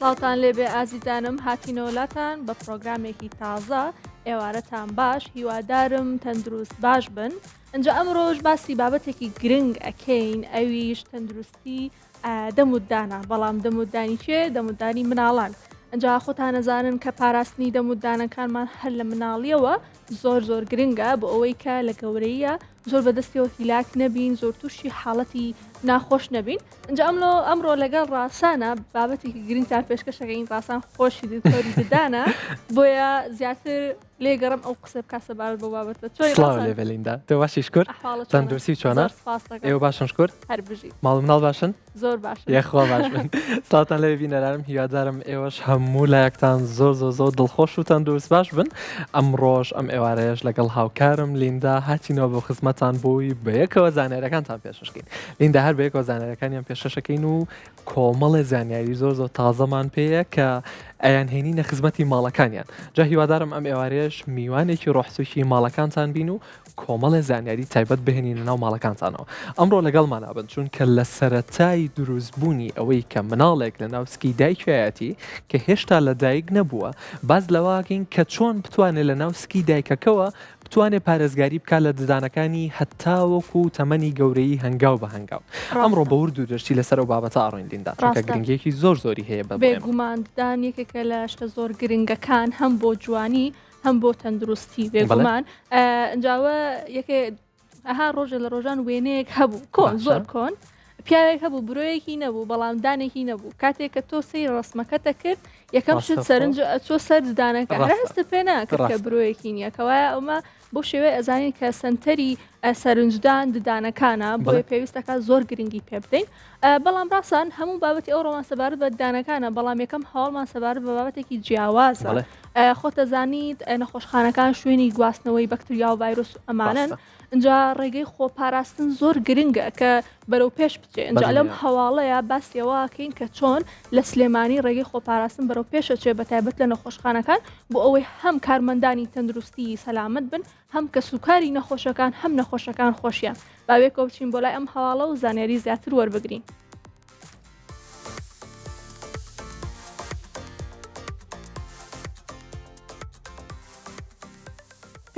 سڵاوتان لێبێ ئازیزانم هاتینەوە لاتان بە پرۆگرامێکی تازە ئێوارەتان باش هیوادارم تەندروست باش بن ئەجا ئەمڕۆژ باسی بابەتێکی گرنگ ئەکەین ئەویش تەندروستی دەموددانە بەڵام دەموددانی کێ دەموددانی مناڵان ئەجا خۆتان نەزانن کە پاراستنی دەموددانەکانمان هەر لە مناڵیەوە زۆر زۆر گرنگە بۆ ئەوەی کە لە گەورەیە زۆر بەدەستیەوە هیلاک نەبین زۆر تووشی حاڵەتی ناخۆش نەبین ئینجا ئەملۆ ئەمڕۆ لەگەڵ ڕاسانە بابەتێکی گرنگتان پێشکەشەکەین ڕاسان خۆشی دکتۆری ددانە بۆیە زیاتر لێگەڕم ئەو قسە بکە سەبارەت بۆ بابەتە چۆن سڵاو لێ بەلیندا تۆ باشی شکر تەندروستی چۆنە ئێوە باشن شکر هەر بژی ماڵ مناڵ باشن زۆر باش یاخوا باش بن سڵاوتان لێ بینەرانم هیوادارم ئێوەش هەموو لایەکتان زۆر زۆر زۆر دڵخۆش و تەندروست باش بن ئەمڕۆش ئەم ئێوارەیەش لەگەڵ هاوکارم لیندا هاتینەوە بۆ خزمەتان بۆی بەیەکەوە زانیارەکانتان پێشکەشکەین لیندا هەر بەیەکەوە زانیاریەکانیان پێشکەشەکەین و کۆمەڵێ زانیاری زۆر زۆر تازەمان پێیە کە ئەیان هێنینە خزمەتی ماڵەکانیان جا هیوادارم ئەم ئێوارەیەش میوانێکی ڕۆحسوکی ماڵەکانتان بین و کۆمەڵێ زانیاری تایبەت بهێنینە ناو ماڵەکانتانەوە ئەمڕۆ لەگەڵمانا بن چونکە لە سەرەتای دروستبوونی ئەوەی کە مناڵێک لە ناو سکی دایکیایەتی کە هێشتا لە دایک نەبووە باس لەوەکەین کە چۆن بتوانێت لە ناو سکی دایکەکەوە بتوانێت پارێزگاری بکات لە ددانەکانی هەتاوەکو تەمەنی گەورەیی هەنگاو بە هەنگاو. ئەمڕۆ ڕاستە. بە ورد و درشتی لەسەر ئەو بابەتە ئەڕۆین لیندا چونکە ڕاستە. گرنگیەکی زۆر زۆری هەیە بە بۆ ئێمە. بێگومان ددان یەکێکە لە شتە زۆر گرنگەکان هەم بۆ جوانی هەم بۆ تەندروستی بەڵێ. بێگومان ئەنجا ئەوە یەکێ ئەها ڕۆژێ لە ڕۆژان وێنەیەک هەبوو کۆن باشە. زۆر کۆن پیاوێک هەبوو برۆیەکی نەبوو بەڵام دانێکی نەبوو کاتێک کە تۆ سەیری ڕەسمەکەت دەکرد یەکەم شت ڕاستەوخۆ. سەرنج ئەچۆ سەر ددانەکە هەر ڕاستە. هەستت پێ ناکرد کە ڕاستە. برۆیەکی نییە کەوایە ئەومە بەو شێوەیە ئەزانین کە سەنتەری سەرنجدان ددانەکانە بەڵێ. بۆیە پێویستەکە زۆر گرنگی پێ بدەین بەڵام ڕاستان هەموو بابەتی ئەو ڕۆمان سەبارەت بە ددانەکانە بەڵام یەکەم هەواڵمان سەبارەت بە بابەتێکی جیاوازە بەڵێ. خۆتەزانیت نەخۆشخانەکان شوێنی گواستنەوەی بەکتریا و ڤایرۆس و ئەمانەن ڕاستە. ئینجا ڕێگەی خۆپاراستن زۆر گرنگە کە بەرەو پێش بچێ ئینجا لەم بەدڵنیام. هەواڵەیە باسی ئەوە ئەکەین کە چۆن لە سلێمانی ڕێگەی خۆپاراستن بەرەو پێش ئەچێ بە تایبەت لە نەخۆشخانەکان بۆ ئەوەی هەم کارمەندانی تەندروستی سەلامەت بن هەم کەسوکاری نەخۆشەکان هەم نەخۆشەکان خۆشیان با وێکەوە بچین بۆ لای ئەم هەواڵە و زانیاری زیاتر وەربگرین.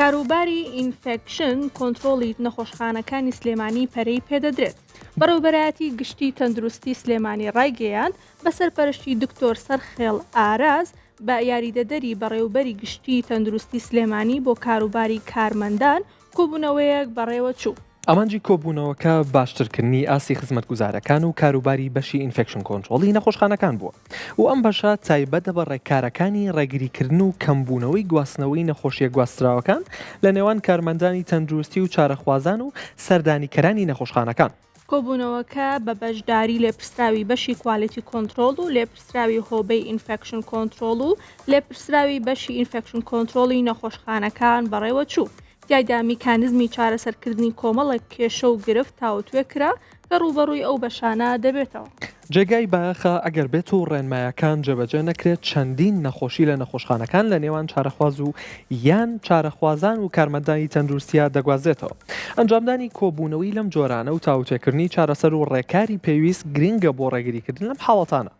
کاروباری infection control ی نەخۆشخانەکانی سلێمانی پەرەی پێدەدرێت. بەڕێوەبەرایەتی گشتی تەندروستی سلێمانی ڕایگەیاند، بە سەرپەرشتی دکتۆر سەرخێڵ ئاراز بە یاریدەدەری بەڕێوبەری گشتی تەندروستی سلێمانی بۆ کاروباری کارمەندان کۆبوونەوەیەک بەڕێوەچوو. ئامانجی کۆبوونەوەکە باشترکردنی ئاستی خزمەتگوزارەکان و کاروباری بەشی infection control ی نەخۆشخانەکان بووە و ئەم بەشە تایبەتە بە ڕێککارەکانی ڕێگریکردن و کەمبوونەوەی گواستنەوەی نەخۆشییە گواستراوەکان لە نێوان کارمەندانی تەندروستی و چارەخوازان و سەردانیکەرانی نەخۆشخانەکان. کۆبوونەوەکە بە بەشداری لێپرسراوی بەشی quality control و لێپرسراوی هۆبەی infection control و لێپرسراوی بەشی infection control ی نەخۆشخانەکان بەڕێوەچوو. تیایدا میکانزمی چارەسەرکردنی کۆمەڵێک کێشە و گرفت تاوتوێ کرا کە ڕووبەڕووی ئەو بەشانە دەبێتەوە. جێگای بایەخە ئەگەر بێت و ڕێنمایەکان جێبەجێ نەکرێت چەندین نەخۆشی لە نەخۆشخانەکان لە نێوان چارەخواز و یان چارەخوازان و کارمەندانی تەندروستیا دەگوازرێتەوە. ئەنجامدانی کۆبوونەوەی لەم جۆرانە و تاوتوێکردنی چارەسەر و ڕێکاری پێویست گرنگە بۆ ڕێگریکردن لەم حاڵەتانە.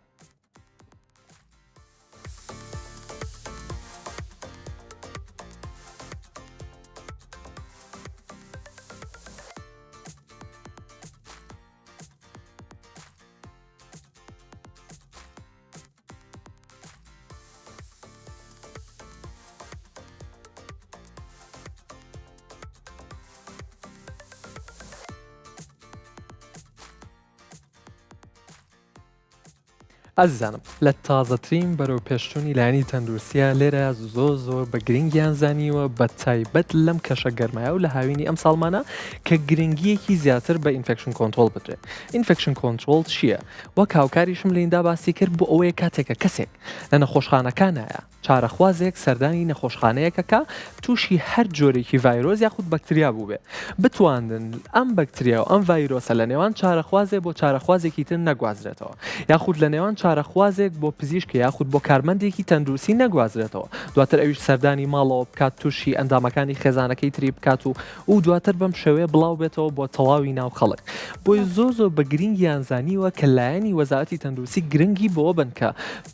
ئازیزانم لە تازەترین بەرەو پێشچوونی لایەنی تەندروستیە لێرە زۆر زۆر بە گرنگیان زانیوە بە تایبەت لەم کەشە گەرمایە و لە هاوینی ئەم ساڵمانە کە گرنگیەکی زیاتر بە infection control بدرێت infection control چییە وەک هاوکاریشم لیندا باسی کرد بۆ ئەوەیە کاتێکە کەسێک لە نەخۆشخانەکانایە. چارەخوازێک سەردانی نەخۆشخانەیەک ئەکا تووشی هەر جۆرێکی ڤایرۆس یاخود بەکتریا بووبێ بتواندن ئەم بەکتریا و ئەم ڤایرۆسە لە نێوان چارەخوازێ بۆ چارەخوازێکی تر نەگوازرێتەوە یاخود لە نێوان چارەخوازێک بۆ پزیشک یاخود بۆ کارمەندێکی تەندروستی نەگوازرێتەوە دواتر ئەویش سەردانی ماڵەوە بکات تووشی ئەندامەکانی خێزانەکەی تری بکات و و دواتر بەم شێوەیە بڵاو بێتەوە بۆ تەواوی ناو خەڵک. بۆیە زۆر زۆر بە گرنگیان زانیوە کە لایەنی وەزارەتی تەندروستی گرنگی بەوە بەن کە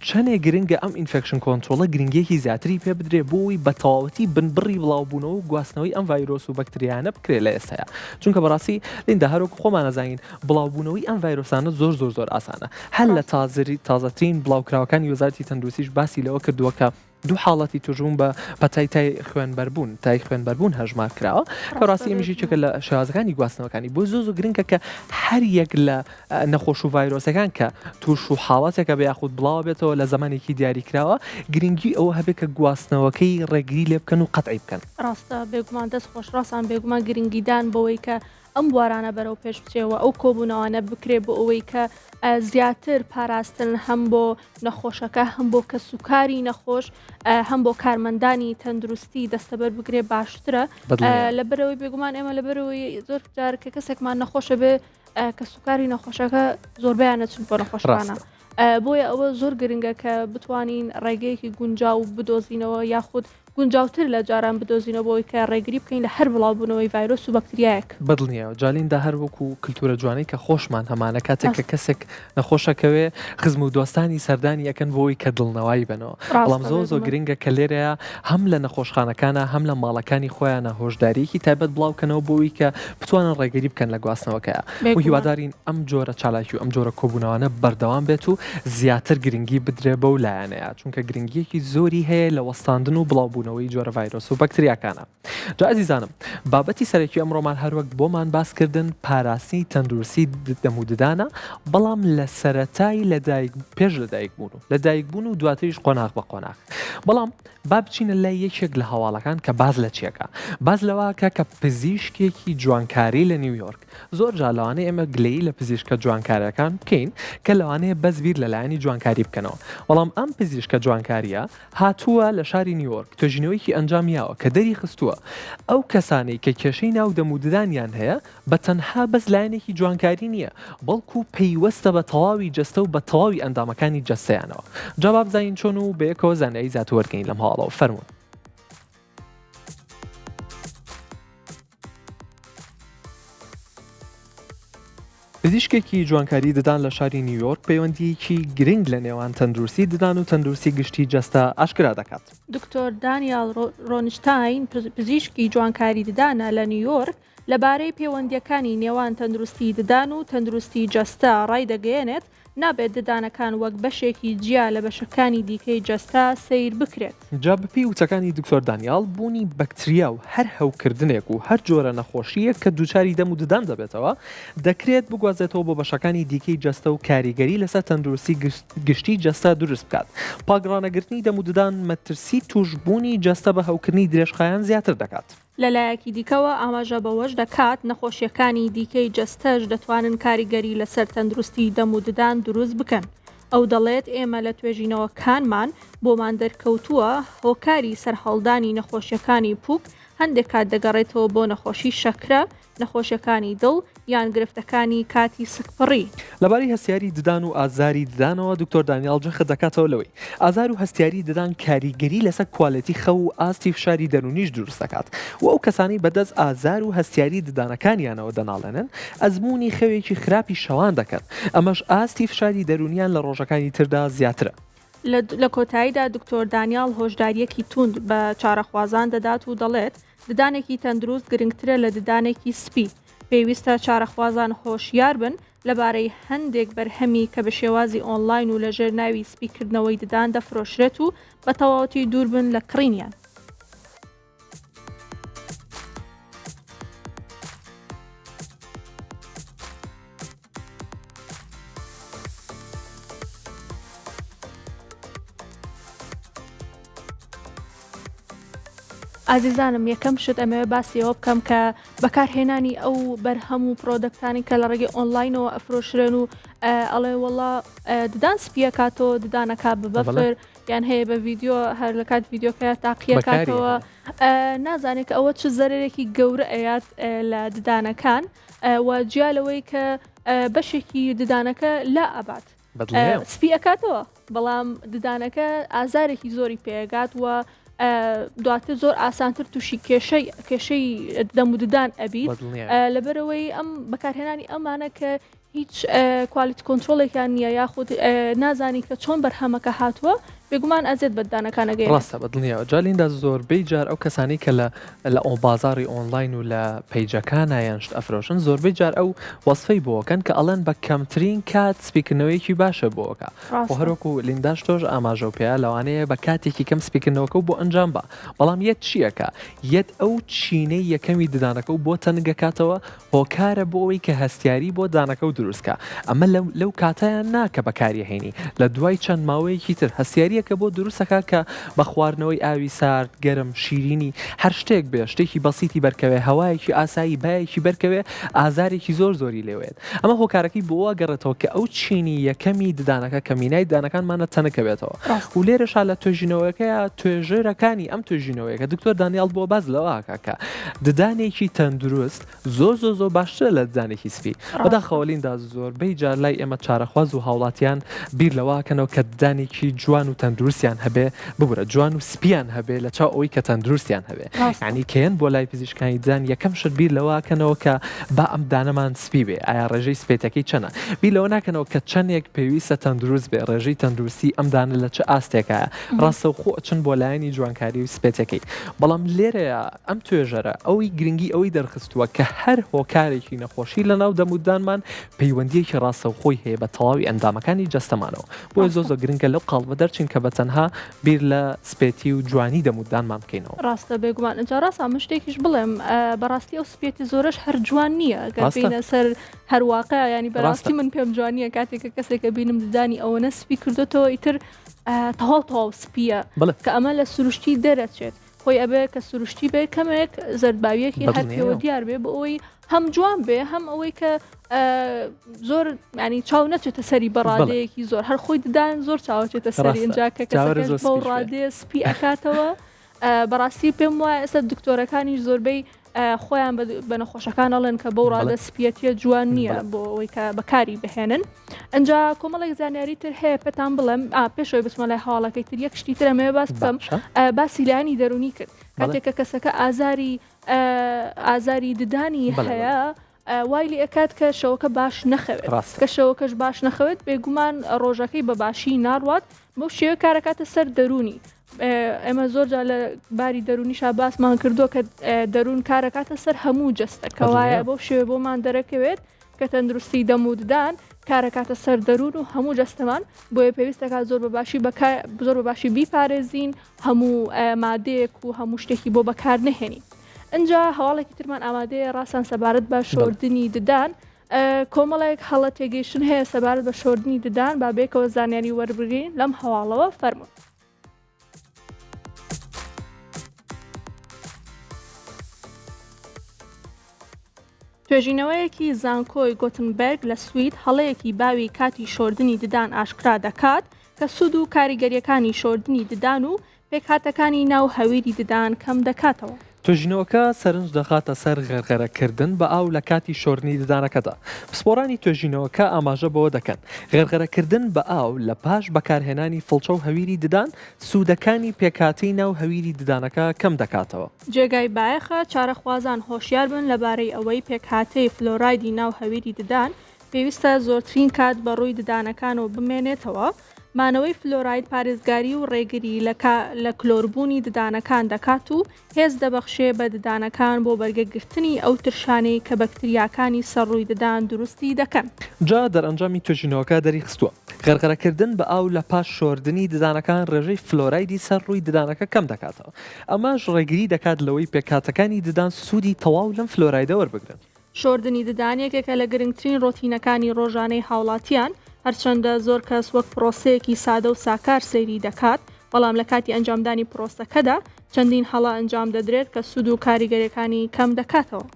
چەنێ گرنگە ئەم infection control ە گرنگیەکی زیاتری پێ بدرێ بۆ ئەوەی بە تەواوەتی بنبڕی بڵاوبوونەوە و گواستنەوەی ئەم ڤایرۆس و بەکتریایانە بکرێ لە ئێستایا چونکە بەڕاستی لیندا هەروەکو خۆمان ئەزانین بڵاوبوونەوەی ئەم ڤایرۆسانە زۆر زۆر زۆر ئاسانە هەر لە تازەترین بڵاوکراوەکانی وەزارەتی تەندروستیش باسی لەوە کردووە کە دوو حاڵەتی توشبوون بە پەتای تای خوێنبەربوون تای خوێنبەربوون هەژمار کراوە کە ڕاستی ئەمیش یەکێکە لە شێوازەکانی گواستنەوەکانی بۆ زۆ زۆ گرنگە کە هەر یەک لە نەخۆش و ڤایرۆسەکان کە توش و حاڵەتێکە بە یاخود بڵاوە بێتەوە لە زمانێکی دیاریکراوە گرنگی ئەوە هەبێت کە گواستنەوەکەی ڕێگری لێ بکەن و قەتعی بکەن. ڕاستە بێگومان دەست خۆش ڕاستان بێگومان گرنگیدان بەوەی کە ئەم بوارانە بەرەو پێش بچێ و ئەو کۆبوونەوانە بکرێ بۆ ئەوەی کە زیاتر پاراستن هەم بۆ نەخۆشەکە هەم بۆ کەسوکاری نەخۆش هەم بۆ کارمەندانی تەندروستی دەستەبەر بگرێ باشترە لەبەرەوەی بێگومان ئێمە لەبەرەوەی زۆر جار کە کەسێکمان نەخۆشە بێ کەسوکاری نەخۆشەکە زۆربیان نەچن بۆ نەخۆشخانە. بۆیە ئەوە زۆر گرنگە کە بتوانین ڕێگەیەکی گونجاو بدۆزینەوە یاخود گونجاوتر لە جاران بدۆزینەوە بۆ ئەوەی کە ڕێگری بکەین لە هەر بڵاوبوونەوەی ڤایرۆس و بەکتریایەک. بەدڵنیایەوە جالیندا هەر وەکو کلتورە جوانەی کە خۆشمان هەمانە کاتێک کە کەسێک نەخۆشەکەوێ خزم و دۆستانی سەردانی ئەکەن بۆ ئەوەی کە دڵنەوایی بەنەوە بەڵام زۆر زۆر گرنگە کە لێرەیا هەم لە نەخۆشخانەکانا هەم لە ماڵەکانی خۆیانا هۆشداریەکی تایبەت بڵاو کەنەوە بۆ ئەوەی کە بتوانن ڕێگری بکەن لە گواستنەوەکەیا و هیوادارین ئەم جۆرە چالاکی و ئەم جۆرە کۆبوونەوانە بەردەوام بێت و زیاتر گرنگی بدرێ بەو لایەنەیە چونکە گرنگیەکی زۆری هەیە لە وەستاندن و بڵاوبوونەوەی جۆرە ڤایرۆس و بەکتریاکانە. جا ئەزیزانم بابەتی سەرەکی ئەمڕۆمان هەروەک بۆمان باس کردن پاراستنی تەندروستی دەم و ددانە بەڵام لە سەرەتای لەدایک پێش لەدایک بوون و لەدایک بوون و دواتریش قۆناغ بە قۆناغ بەڵام با بچینە لای یەکێک لە هەواڵەکان کە باس لە چیەکە باس لەوەکە کە پزیشکێکی جوانکاری لە نیویۆرک زۆر جار لەوانەیە ئێمە گلەیی لە پزیشکە جوانکارەکان بکەین کە لەوانەیە بەس بیر لە لایەنی جوانکاری بکەنەوە بەڵام ئەم پزیشکە جوانکاریە هاتووە لە شاری نیوۆرک توێژینەوەیەکی ئەنجام یاوە کە دەری خستووە ئەو کەسانەی کە کێشەی ناو دەم و ددانیان هەیە بە تەنها بەس لایەنێکی جوانکاری نییە بەڵکو پەیوەستە بە تەواوی جەستە و بە تەواوی ئەندامەکانی جەستەیانەوە جا با بزانین چۆن و بەیەکەوە زانیاری زیاتر وەرگرین لەم هەواڵەوە فەرموون. پزیشکێکی جوانکاری ددان لە شاری نیویۆرک پەیوەندییەکی گرنگ لە نێوان تەندروستی ددان و تەندروستی گشتی جەستە ئاشکرا دەکات. دکتۆر دانیال رۆنشتاین، پزیشکی جوانکاری ددانە لە نیویۆرک، لەبارەی پەیوەندییەکانی نێوان تەندروستی ددان و تەندروستی جەستە ڕایدەگەیەنێت، نابێت ددانەکان وەک بەشێکی جیا لە بەشەکانی دیکەی جەستە سەیر بکرێت. جا بەپێی وتەکانی دکتۆر دانیاڵ، بوونی بەکتریا و هەر هەوکردنێک و هەر جۆرە نەخۆشییەک کە دووچاری دەم و ددان دەبێتەوە، دەکرێت بگوازێتەوە بۆ بەشەکانی دیکەی جەستە و کاریگەری لەسەر تەندروستی گشتی جەستە دروست بکات. پاکڕانەگرتنی دەم و ددان مەترسی تووشبوونی جەستە بە هەوکردنی درێژخایەن زیاتر دەکات. لەلایەکی دیکەوە ئاماژە بەوەش دەکات، نەخۆشییەکانی دیکەی جەستەش دەتوانن کاریگەری لەسەر تەندروستی دەم و ددان دروست بکەن. ئەو دەڵێت، ئێمە لە توێژینەوەکانمان بۆمان دەرکەوتووە هۆکاری سەرهەڵدانی نەخۆشییەکانی پووک هەندێک کات دەگەڕێتەوە بۆ نەخۆشی شەکرە، نەخۆشیەکانی دڵ یان گرفتەکانی کاتی سکپڕی. لەبارەی هەستیاری ددان و ئازاری ددانەوە دکتۆر دانیاڵ جەخت دەکاتەوە لەوەی، ئازار و هەستیاری ددان کاریگەری لەسەر کوالێتی خەو و ئاستی فشاری دەروونیش دروست دەکات و ئەو کەسانەی بەدەست ئازار و هەستیاری ددانەکانیانەوە دەناڵێنن ئەزموونی خەوێکی خراپی شەوان دەکەن، ئەمەش ئاستی فشاری دەروونیان لە ڕۆژەکانی تردا زیاترە. لە کۆتاییدا دکتۆر دانیاڵ هۆشدارییەکی توند بە چارەخوازان دەدات و دەڵێت، ددانێکی تەندروست گرنگترە لە ددانێکی سپی، پێویستە چارەخوازان هۆشیار بن لەبارەی هەندێک بەرهەمی کە بە شێوازی ئۆنلاین و لەژێر ناوی سپیکردنەوەی ددان دەفرۆشرێت و بە تەواوەتی دووربن لە کڕینیان. ئازیزانم یەکەم شت ئەمەوێ باسی ئەوە بکەم کە بەکارهێنانی ئەو بەرهەم و product انی کە لە ڕێگەی ئۆنلاینەوە ئەفرۆشرێن و ئەڵێ وەڵا ددان سپیەکاتەوە ددانەکە بە بەفر. یان هەیە بە ڤیدیۆ هەر لە کات ڤیدیۆکە تاقیەکاتەوە نازانێت کە ئەوە چ زەرەرێکی گەورە ئەیات لە ددانەکان و جیا لەوەی کە بەشێکی ددانەکە لا ئەبات سپی ئەکاتەوە بەڵام ددانەکە ئازارێکی زۆری پێگات و دواتر زۆر ئاسانتر تووشی کێشەی کێشەی دەم و ددان ئەبیت لەبەرەوەی ئەم بەکارهێنانی ئەمانە کە هیچ quality control ێکیان نییە یاخود نازانی کە چۆن بەرهەمەکە هاتووە بێگومان ئەزێت بە ددانەکان ئەگەیەنێت. ڕاستە بە دڵنیایەوە جا لیندا زۆربەی جار ئەو کەسانەی کە لە لە ئۆ بازاڕی ئۆنلاین و لە page ەکانا یان شت ئەفرۆشن زۆربەی جار ئەو وەسفەی بۆ ئەکەن کە ئەڵێن بە کەمترین کات سپیکردنەوەیەکی باشە بۆ ئەکا خۆ ڕاستە. هەروەکو لینداش تۆش ئاماژەو پێیا لەوانەیە بە کاتێکی کەم سپیکردنەوەکەو بۆ ئەنجام با بەڵام یەت چی ئەکا یەت ئەو چینەی یەکەمی ددانەکەو بۆ تەنک ئەکاتەوە هۆکارە بۆ ئەوەی کە هەستیاری بۆ دانەکەو دروست کا، ئەمە لە لەو کاتەیا نا کە بەکاری ئەهێنی، لە دوای چەند ماوەیەکی تر هەستیاریەکە بۆ دروست ئەکا کە بە خواردنەوەی ئاوی سارد، گەرم، شیرینی، هەر شتێک بێ، شتێکی بەسیتی بەرکەوێ، هەوایەکی ئاسایی، بایەکی بەرکەوێ، ئازارێکی زۆر زۆری لێوەیەت. ئەمە هۆکارەکەی بۆ وا گەڕێتەوە کە ئەو چینی یەکەمی ددانەکە کە مینای ددانەکانمانە تەنک ئەبێتەوە. ڕاستە. و لێرەشا لە توێژینەوەکەیا توێژەرەکانی ئەم توێژینەوەیە کە دکتۆر دانیاڵ بۆ باس لەوە ئەکا کە ددانێکی تەندروست زۆر زۆر زۆر باشترە لە ددانێکی سپی. ڕاستە. بەداخەوە لیندا زۆربەی جار لای ئێمە چارەخواز و هاوڵاتیان بیر لەوە ئەکەنەوە کە ددانێکی جوان و تەندروستیان هەبێ ببورە جوان و سپیان هەبێ لە چاو ئەوەی کە تەندروستیان هەبێ ڕاستە. یانی کە یەن بۆ لای پزیشکانی ددان یەکەم شت بیر لەوە ئەکەنەوە کە با ئەم دانەمان سپی بێ ئایا ڕێژەی سپێتەکەی چەنە بیر لەوە ناکەنەوە کە چەندێک پێویستە تەندروست بێ ڕێژەی تەندروستی ئەم دانە لە چ ئاستێکایە ڕاستەوخۆ ئەچن بۆ لایەنی جوانکاری و سپێتەکەی بەڵام لێرەیا ئەم توێژەرە ئەوی گرنگی ئەوەی دەرخستووە کە هەر هۆکارێکی نەخۆشی لە ناو دەم و ددانمان پەیوەندییەکی ڕاستەوخۆی هەیە بە تەواوی ئەندامەکانی جەستەمانەوە بۆیە زۆر ڕاستە. زۆر گرنگە لەو قاڵبە دەرچین کە بە تەنها بیر لە سپێتی و جوانی دەم و ددانمان بکەینەوە. ڕاستە بێگومان ئینجا ڕاستە من شتێکیش بڵێم بەڕاستی ئەو سپێتی زۆرەش هەر جوان نییە گەر ڕاستە. بێینە سەر هەر واقع ینی بەڕاستی ڕاستە. من پێم جوان نییە کاتێک کە کەسێکە بینم ددانی ئەوەنە سپی کردوتەوە ئیتر تەواو تەواو سپییە بەڵێ. کە ئەمە لە سروشتی دەرەچێت خۆی ئەبێ کە سروشتی بێ کەمێک زەردباویەکی هەر پێوە بەدڵنیایەوە. دیار بێ بۆ ئەوەی هەم جوان بێ هەم ئەوەی کە زۆر ینی چاو نەچێتە سەری بە بەڵێ. ڕادەیەکی زۆر هەر خۆی ددان زۆر چاوەچێتە سەری ڕاستە. ئینجا کە چاوەرە کەسەکەش زۆر بەو سپیش بێ. ڕادەیە سپی ئەکاتەوە بەڕاستی پێم وایە ئێستا دکتۆرەکانیش زۆربەی خۆیان بە نەخۆشەکان ئەڵێن کە بەو ڕادە سپیەتیە جوان نییە بۆ ئەوەی کە بەکاری بهێنن ئەجا کۆمەڵێک زانیاری تر هەیە پێتان بڵێم پێشەوەی بچمە لای هەواڵەکەی تر یەک شتی ترم هەیە باس بکەم باسی لایەنی دەرونی کرد کاتێک کە کەسەکە ئازاری ئازاری ددانی هەیە وای لێ ئەکات کە شەوەکە باش نەخەوێت کە شەوەکەش باش نەخەوێت بێگومان ڕۆژەکەی بە باشی ناڕوات بەو شێوە کارەکاتە سەر دەرونی ئێمە زۆر جار لە باری دەرونیشا باسمان کردووە کە دەروون کارەکاتە سەر هەموو جەستە کەوایە بەو شێوە بۆمان دەرەکەوێت کە تەندروستی دەم و ددان کارەکاتە سەر دەروون و هەموو جەستەمان بۆیە پێویستەکە زۆر بە باشی زۆر بە باشی بیپارێزین هەموو مادەیەک و هەموو شتێکی بۆ بەکار نەهێنین. ئینجا هەواڵێکی ترمان ئامادەیە ڕاستان سەبارەت بە شۆردنی ددان کۆمەڵێک هەڵە تێگەیشتن هەیە سەبارەت بە شۆردنی ددان با بێکەوە زانیاری وەربگرین لەم هەواڵەوە فەرموون. توێژینەوەیەکی زانکۆی گۆتنبێرگ لە سوید هەڵەیەکی باوی کاتی شۆردنی ددان ئاشکرا دەکات کە سوود و کاریگەرییەکانی شۆردنی ددان و پێکهاتەکانی ناو هەویری ددان کەم دەکاتەوە. توێژینەوەکە سەرنج دەخاتە سەر غەرغەرەکردن بە ئاو لە کاتی شۆردنی ددانەکەدا. پسپۆڕانی توێژینەوەکە ئاماژە بەوە دەکەن، غەرغەرەکردن بە ئاو لە پاش بەکارهێنانی فڵچە و هەویری ددان، سوودەکانی پێکهاتەی ناو هەویری ددانەکە کەم دەکاتەوە. جێگای بایەخە چارەخوازان هۆشیار بن لەبارەی ئەوەی پێکهاتەی فلۆرایدی ناو هەویری ددان پێویستە زۆرترین کات بە ڕووی ددانەکانەوە بمێنێتەوە، مانەوەی فلۆراید پارێزگاری و ڕێگری لە لە کلۆربوونی ددانەکان دەکات و هێز دەبەخشێ بە ددانەکان بۆ بەرگەگرتنی ئەو ترشانەی کە بەکتریاکانی سەر ڕووی ددان دروستی دەکەن. جا دەرئەنجامی توێژینەوەکە دەریخستووە، غەرغەرەکردن بە ئاو لە پاش شۆردنی ددانەکان ڕێژەی فلۆرایدی سەر ڕووی ددانەکە کەم دەکاتەوە، ئەمەش ڕێگری دەکات لەوەی پێکهاتەکانی ددان سوودی تەواو لەم فلۆرایدە وەربگرن. شۆردنی ددان یەکێکە لە گرنگترین ڕۆتینەکانی ڕۆژانەی هاوڵاتیان، هەرچەندە زۆر کەس وەک پرۆسەیەکی سادە و ساکار سەیری دەکات، بەڵام لە کاتی ئەنجامدانی پرۆسەکەدا چەندین هەڵە ئەنجام دەدرێت کە سوود و کاریگەریەکانی کەم دەکاتەوە.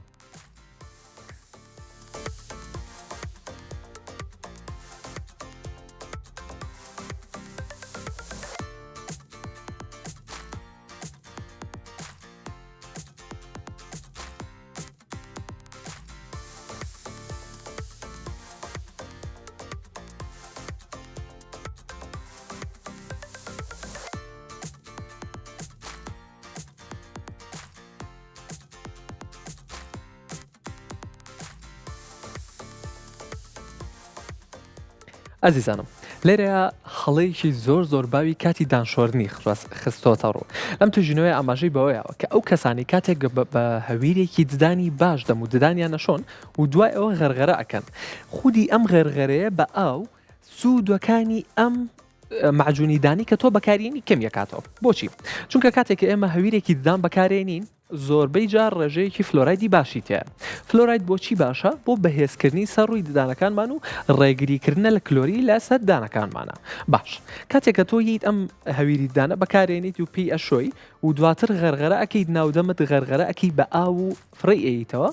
ئەزیزانم لێرەیا هەڵەیەکی زۆر زۆر باوی کاتی دانشۆردنی خستۆتە ڕوو لەم توژینەوەی ئاماژەی بەوەیەوە کە ئەو کەسانی کاتێک بە هەویرێکی ددانی باش دەم و ددانیان نەشۆن و دوای ئەوە غەرغەرە ئەکەن خودی ئەم غەرغەرەیە بە ئاو سوودەکانی ئەم معجونی دانی کە تۆ بەکارینی کەم یەکاتەوە بۆچی چونکە کاتێک ئێمە هەویرێکی ددان بەکارێنین زۆربەی جار ڕێژەیەکی فلۆرایدی باشی تیایە. فلۆراید بۆچی باشە؟ بۆ بەهێزکردنی سەر ڕووی ددانەکانمان و ڕێگریکردنە لە کلۆری لە سەر دانەکانمانە. باش کاتێک کە تۆ یەیت ئەم هەویری ددانە بەکارێنیت و پێی ئەشۆی و دواتر غەرغەرە ئەکەیت ناودەمت غەرغەرە ئەکەی بە ئاو و فڕێی ئەیتەوە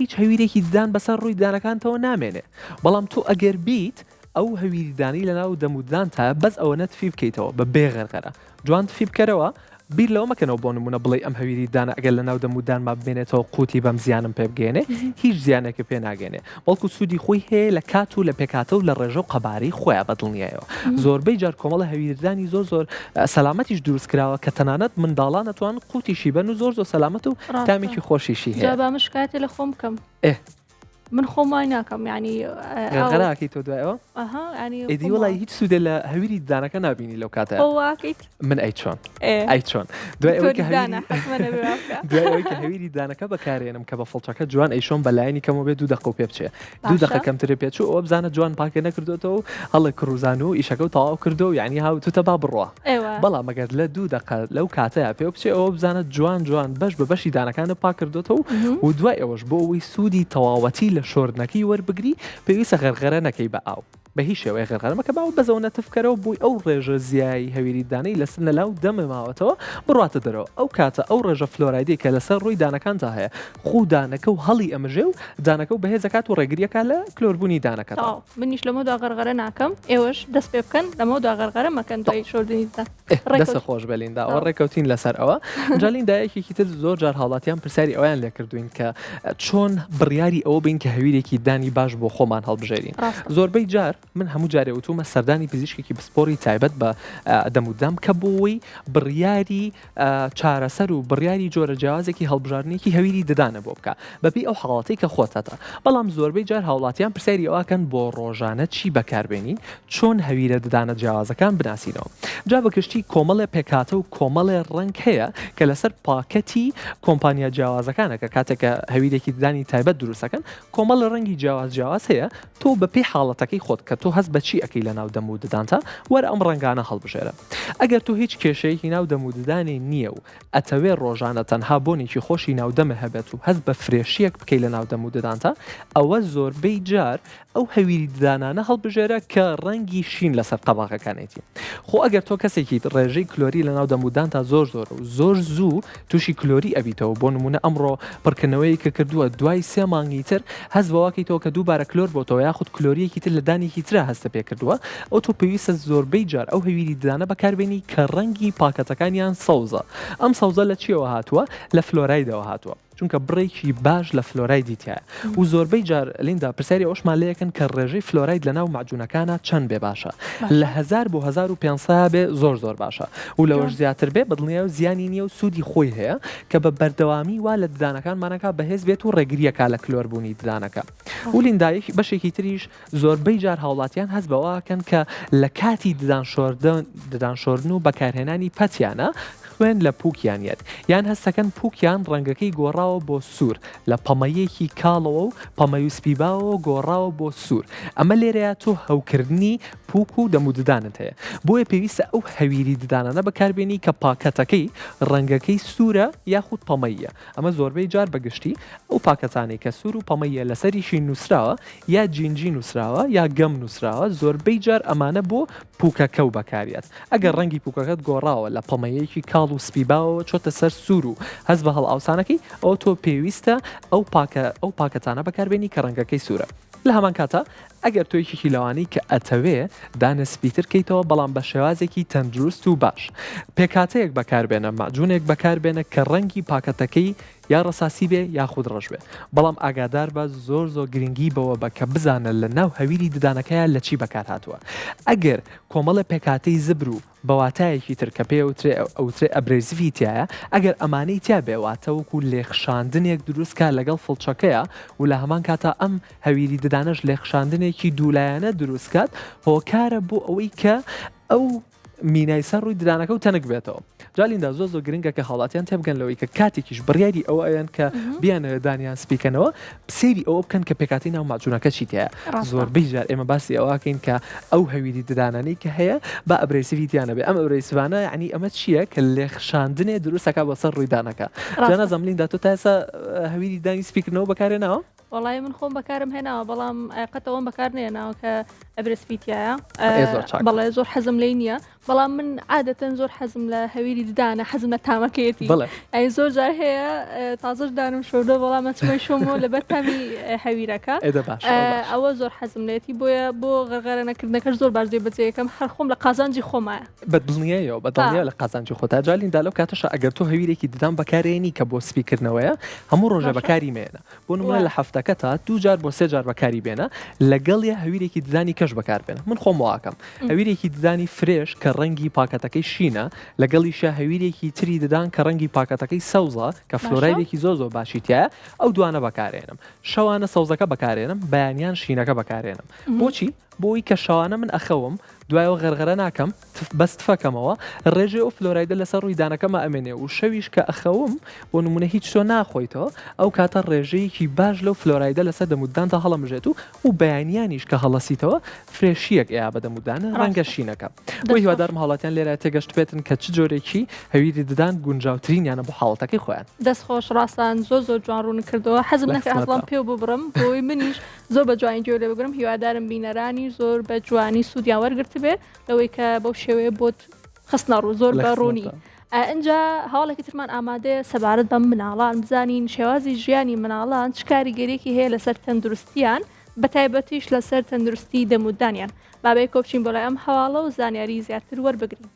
هیچ هەویرێکی ددان بەسەر ڕووی ددانەکانتەوە نامێنێ بەڵام تۆ ئەگەر بیت ئەو هەویری دانەی لەناو دەم و ددانتایە بەس ئەوەنە تفی بکەیتەوە بە بێ غەرغەرە جوان تفی بکەرەوە بیر لەوە مەکەنەوە بۆ نمونە بڵێی ئەم هەویری دانە ئەگەر لەناو دەم و دانما بمێنێتەوە قوتی بەم زیانم پێ بگەێنێ هیچ زیانێکە پێ ناگەێنێ بەڵکو سوودی خۆی هەیە لە کات و لە پێکاتە و لە ڕێژە و قەبارەی خۆیان بە دڵنیایەوە زۆربەی جار کۆمەڵە هەویردانی زۆر زۆر سەلامەتیش دروست کراوە کە تەنانەت منداڵان ئەتوان قوتیشی بەن و زۆر زۆر سەلامەت و تامێکی خۆشیشی هەیە. جا با من شکایەتێ لە خۆم بکەم. ئێ. من خۆم وای ناکەم یانی غەرغەرەکەی تۆ دوای ئەوە؟ ئەها یانی ئیدی وەڵای هیچ سوودێ لە هەویری ددانەکە نابینی لەو کاتە. خۆ واکەیت؟ من ئەی چۆن؟ ئەی چۆن؟ دوای ئەوەی کە هەویری دوای ئەوەی کە هەویری ددانەکە بەکارێنم کە بە فڵچەکە جوان ئەیشۆم بە لایەنی کەمەوە بێ دوو دەقە و پێ بچێ. دوو دەقە کەمترێ پێچوو ئەوە بزانە جوان پاکە نەکردوێتەوە و هەڵێ کڕوزان و ئیشەکە و تەواو کردو و یعنی هاوتوتە با بڕوا بەڵام مەگەر لە دوو دەقە لەو کاتەیە پێ بچێ ئەوە بزانە جوان جوان بەش بە بەشی دانەکانە پاک کردوێتەوە و دوای ئەوەش بۆ ئەوەی سوودی تەواوەتی لە شۆردنەکەی وەربگری پێویستە غەرغەرە نەکەی بە ئاو بە هیچ شێوەیەک غەرغەرە مەکە باوە بەزەوە نەتف کەرەوە بۆی ئەو ڕێژە زیای هەویری دانەی لەسەر لەناو دەمە ماوەتەوە بڕاتە دەرەوە ئەو کاتە ئەو ڕێژە فلۆرایدەی کە لەسەر ڕووی دانەکانتا هەیە خوو دانەکە و هەڵی ئەمژێ و دانەکە و بەهێز ئەکات و ڕێگری ئەکات لە کلۆربوونی دانەکەدا. تەواو منیش لەمەودا غەرغەرە ناکەم ئێوەش دەست پێ بکەن لەمەودا غەرغەرە مەکەن دوای شۆردنی ددان. ئێ دەستت خۆش بێ لیندا ئەوە ڕێکەوتین لەسەر ئەوە جا لیندا یەکێکی تر زۆر جار هاوڵاتیان پرسیاری ئەویان لێکردوین کە چۆن بڕیاری ئەوە بین کە هەویرێکی دانی باش بۆ خۆمان هەڵبژێرین زۆربەی جار من هەموو جارێ وتومە سەردانی پزیشکێکی پسپۆری تایبەت بە دەمودام کە بۆی بڕیاری چارەسەر و بڕیاری جۆرە جیاوازێکی هەڵبژاردنێکی هەویری ددانە بۆ بکە بەپێی ئەو حاڵەتەی کە خۆتەتە بەڵام زۆربەی جار هاوڵاتیان پرسیاری ئەوەکەن بۆ ڕۆژانە چی بەکاربێنین چۆن هەویرە ددانە جیاوازەکان بناسینەوە جا بە گشتی کۆمەڵێ پێکهاتە و کۆمەڵێ ڕەنگ هەیە کە لەسەر پاکەتی کۆمپانیا جیاوازەکانە کە کاتێک کە هەویرێکی ددانی تایبەت دروستەکەن کۆمەڵە ڕەنگی جیاواز جیاواز هەیە تۆ بەپێی حاڵەتەکەی خۆت کە تۆ هەست بە چی ئەکەی لە ناو دەم و ددانتا وەرە ئەم ڕەنگانە هەڵبژێرە ئەگەر تۆ هیچ کێشەیەکی ناو دەم و ددانی نییە و ئەتەوێ ڕۆژانە تەنها بۆنێکی خۆشی ناو دەمت هەبێت و هەست بە fresh یەک بکەی لە ناو دەم و ددانتا ئەوە زۆربەی جار ئەو هەویری ددانانە هەڵبژێرە کە ڕەنگی شین لەسەر قەباغەکانێتی. خۆ ئەگەر تۆ کەسێکیت ڕێژەی کلۆری لەناو دەم و دانتا زۆر زۆرە و زۆر زوو تووشی کلۆری ئەبیتەوە بۆ نموونە ئەمڕۆ پڕکردنەوەیەکە کردووە دوای سێ مانگی تر هەست بەوەکەیتەوە کە دووبارە کلۆر بۆتەوە یاخود کلۆریەکی تر لە دانێکی ترا هەستە پێکردووە ئەو تۆ پێویستە زۆربەی جار ئەو هەویری ددانە بەکاربێنی کە ڕەنگی پاکەتەکانیان سەوزە ئەم سەوزە لە چیەوە هاتووە لە فلۆرایدەوە هاتووە. چونکە بڕێکی باش لە فلۆرایدی تیایە و زۆربەی جار لیندا پرسیاری ئەوەشمان لێکەن کە ڕێژەی فلۆراید لە ناو مەعجونەکانە چەند بێ باشە لە 1000 بۆ 1500 بێ زۆر زۆر باشە و لەوەش زیاتر بێ بەدڵنیای و زیانی نییە و سوودی خۆی هەیە کە بە بەردەوامی وا لە ددانەکانمانەکە بەهێز بێت و ڕێگریەکە لە کلۆربوونی ددانەکە و لیندا بەشێکی تریش زۆربەی جار هاوڵاتیان هەست بەوە ئەکەن کە لە کاتی ددان شۆردن ددان شۆردن و بەکارهێنانی پەتیانە خوێن لە پووکیان یەت یان هەستەکەن پووکیان ڕەنگەکەی گۆڕاوە بۆ سوور لە پەمەییەکی کاڵەوە و پەمەی و سپی باوەوە گۆڕاوە بۆ سوور ئەمە لێرەیا تۆ هەوکردنی پووک و دەم و ددانت هەیە بۆیە پێویستە ئەو هەویری ددانانە بەکاربێنی کە پاکەتەکەی ڕەنگەکەی سوورە یاخود پەمەییە ئەمە زۆربەی جار بە گشتی ئەو پاکەتانەی کە سوور و پەمەییە لەسەریشی نووسراوە یا جینجی نووسراوە یا gum نووسراوە زۆربەی جار ئەمانە بۆ پووکەکەو بەکاریەت ئەگەر ڕەنگی پووکەکەت گۆڕاوە لە پەمەیەکی کاڵ و سپی باوەوە چۆتە سەر سوور و هەست بە هەڵئاوسانەکەی ئەوە تۆ پێویستە ئەو پاکە ئەو پاکەتانە بەکاربێنی کە ڕەنگەکەی سوورە لە هەمان کاتا ئەگەر تۆ یەکێکی لەوانەی کە ئەتەوێ دانە سپیتر کەیتەوە بەڵام بە شێوازێکی تەندروست و باش پێکهاتەیەک بەکاربێنە مەعجونێک بەکاربێنە کە ڕەنگی پاکەتەکەی یا ڕەساسی بێ یاخود ڕەش بێ بەڵام ئاگاداربە زۆر زۆر گرنگی بەوە بە کە بزانە لە ناو هەویری ددانەکەیا لە چی بەکار هاتووە ئەگەر کۆمەڵێ پێکهاتەی زبر و بە واتایەکی تر کە پێی ئەوترێ ئەوترێ abrasive ی تیایە ئەگەر ئەمانەی تیا بێ واتە وەکو لێخشاندنێک دروست کا لەگەڵ فڵچەکەیا و لە هەمان کاتا ئەم هەویری ددانەش لێخشاندنێکی. لێخشاندنێکی دوولایەنە دروست کات هۆکارە بۆ ئەوەی کە ئەو مینای سەر ڕووی ددانەکە و تەنک بێتەوە. جا لیندا زۆر زۆر گرنگە کە هاوڵاتیان تێبگەن لەوەی کە کاتێکیش بڕیاری ئەوە ئەیەن کە بیانەوێت دانیان سپیکەنەوە سەیری ئەوە بکەن کە پێکاتی ناو مەعجونەکە چی تایە. زۆربەی جار ئێمە باسی ئەوەکەین کە ئەو هەویری ددانانەی کە هەیە با abrasive ی تیا نەبێ ئەم abrasive انە یعنی ئەمە چییە کە لێخشاندنێ دروستەکە بۆ سەر ڕووی دانەکە. جا نازانم لیندا تۆ تا ئێستا هەویری دانی سپیکردنەوە بەکارهێناوە؟ وەڵایی من خۆم بەکارم هێناوە بەڵام قەت ئەوەم بەکار نێناوە کە abrasive ی تایە بەڵێ زۆر حەزم لی نییە بەڵام من عادەتەن زۆر حەزم لە هەویری ددانە حەزم لە تامەکەیەتی ئەی زۆر جار هەیە تازەش دانم شۆردۆ بەڵام ئەچمەی شۆمەوە لەبەر تامی هەویرەکە ئەوە زۆر حەزم لێتی بۆیە بۆ غەرغەرە نەکردنەکەش زۆر باش جێبەجێیەکەم هەر خۆم لە قازانجی خۆمایە. بە دڵنیایەوە بە دڵنیایەوە لە قازانجی خۆتا جا لیندا لەو کاتەشا ئەگەر تۆ هەویرێکی ددان بەکارێنی کە بۆ سپیکردنەوەیە هەموو ڕۆژێ بەکاری مێنە بۆ نمونە لە هەفتەکەتا دوو جار بۆ سێ جار بەکاری بێنە لەگەڵیا هەویرێکی ددانی کەش بەکار بێنە من خۆم واکەم هەویرێکی ددانی fresh کە ڕەنگی پاکەتەکەی شینە لەگەڵیشا هەویرێکی تری ددان کە ڕەنگی پاکەتەکەی سەوزە کە فلۆرایدێکی زۆر زۆر باشی تایە ئەو دوانە بەکارێنم شەوانە سەوزەکە بەکارێنم بەیانیان شینەکە بەکارێنم بۆچی بۆی کە شەوانە من ئەخەوم دوایەوە غەرغەرە ناکەم تف بەس تفەکەمەوە ڕێژەی ئەو فلۆرایدە لەسەر ڕووی دانەکەما ئەمێنێ و شەویش کە ئەخەوم بۆ نمونە هیچ تۆ ناخۆیتەوە ئەو کاتە ڕێژەیەکی باش لەو فلۆرایدە لەسەر دەموددانتا هەڵەمژێت و و بەیانیانیش کە هەڵەسیتەوە fresh یەک ئەیا بە دەموددانە ڕەنگە ڕاستە شینەکە بۆ دەست خۆش. هیوادارم هاوڵاتیان لێرە تێگەشتبێتن کە چ جۆرێکی هەویری ددان گونجاوترینیانە بۆ حاڵەتەکەی خۆیان. دەست خۆش ڕاستان زۆر زۆر جوان ڕوونت کردەوە حەزم لە نەکرد ئەسڵەن خزمەتتام. پێو ببڕم بۆی منیش زۆر بە جوانی گوێ لێ بگرم هیوادارم بینەرانی زۆر بە جوانی سوودیان وەرگرتبێ لەوەی کە بەو شێوەیە بۆت خستنە ڕوو زۆر بە ڕوونی ئینجا هەواڵێکی ترمان ئامادەیە سەبارەت بە مناڵان بزانین شێوازی ژیانی مناڵان چ کاریگەریەکی هەیە لەسەر تەندروستیان بە تایبەتیش لەسەر تەندروستی دەمودانیان بابەی کۆبچین بۆ لای ئەم هەواڵە و زانیاری زیاتر وەربگرین.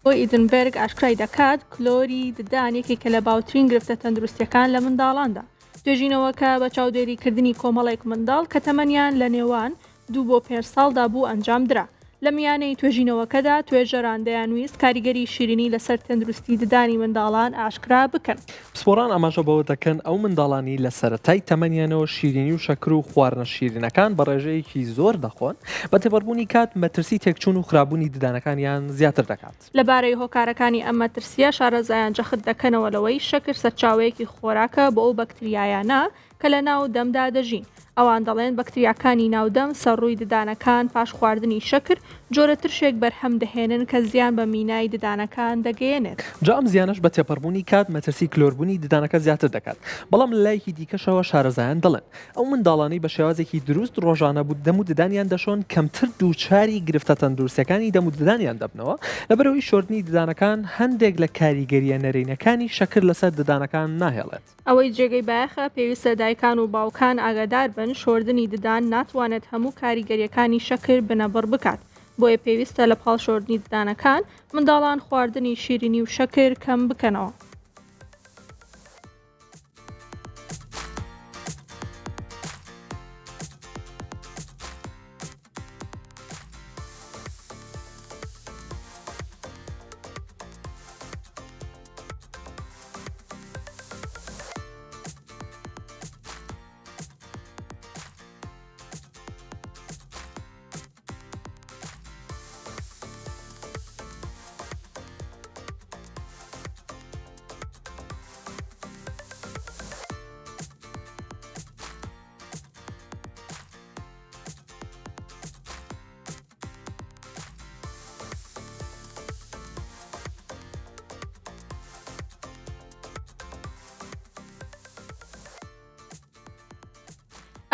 بۆ ئیدنبێرگ ئاشکرای دەکات، کلۆری ددان یەکێکە لە باوترین گرفتە تەندروستییەکان لە منداڵاندا. توێژینەوەکە بە چاودێریکردنی کۆمەڵێک منداڵ کە تەمەنیان لە نێوان دوو بۆ پێنج ساڵدا بوو ئەنجامدرا. لە میانەی توێژینەوەکەدا توێژەران دەیانویست کاریگەری شیرینی لەسەر تەندروستی ددانی منداڵان ئاشکرا بکەن. پسپۆڕان ئاماژە بەوە دەکەن، ئەو منداڵانەی لە سەرەتای تەمەنیانەوە شیرینی و شەکر و خواردنە شیرینەکان بە ڕێژەیەکی زۆر دەخۆن، بە تێپەڕبوونی کات مەترسی تێکچوون و خراپبوونی ددانەکانیان زیاتر دەکات. لەبارەی هۆکارەکانی ئەم مەترسییە شارەزایان جەخت دەکەنەوە لەوەی شەکر سەرچاوەیەکی خۆراکە بۆ ئەو بەکتریایانە کە لە ناو دەمدا دەژین. ئەوان دەڵێن بەکتریاکانی ناو دەم سەر ڕووی ددانەکان پاش خواردنی شەکر جۆرە ترشێک بەرهەم دەهێنن کە زیان بە مینای ددانەکان دەگەیەنێت. جا ئەم زیانەش بە تێپەڕبوونی کات مەترسی کلۆربوونی ددانەکە زیاتر دەکات. بەڵام لە لایەکی دیکەشەوە شارەزایان دەڵێن ئەو منداڵانەی بە شێوازێکی دروست ڕۆژانە دەم و ددانیان دەشۆن کەمتر دووچاری گرفتە تەندروستیەکانی دەم و ددانیان دەبنەوە، لەبەرئەوەی شۆردنی ددانەکان هەندێک لە کاریگەرییە نەرێنیەکانی شەکر لەسەر ددانەکان ناهێڵێت. ئەوەی جێگەی بایەخە پێویستە دایکان و باوکان ئاگادار بن شۆردنی ددان ناتوانێت هەموو کاریگەریەکانی شەکر بنەبڕ بکات بۆیە پێویستە لە پاڵ شۆردنی ددانەکان منداڵان خواردنی شیرینی و شەکر کەم بکەنەوە.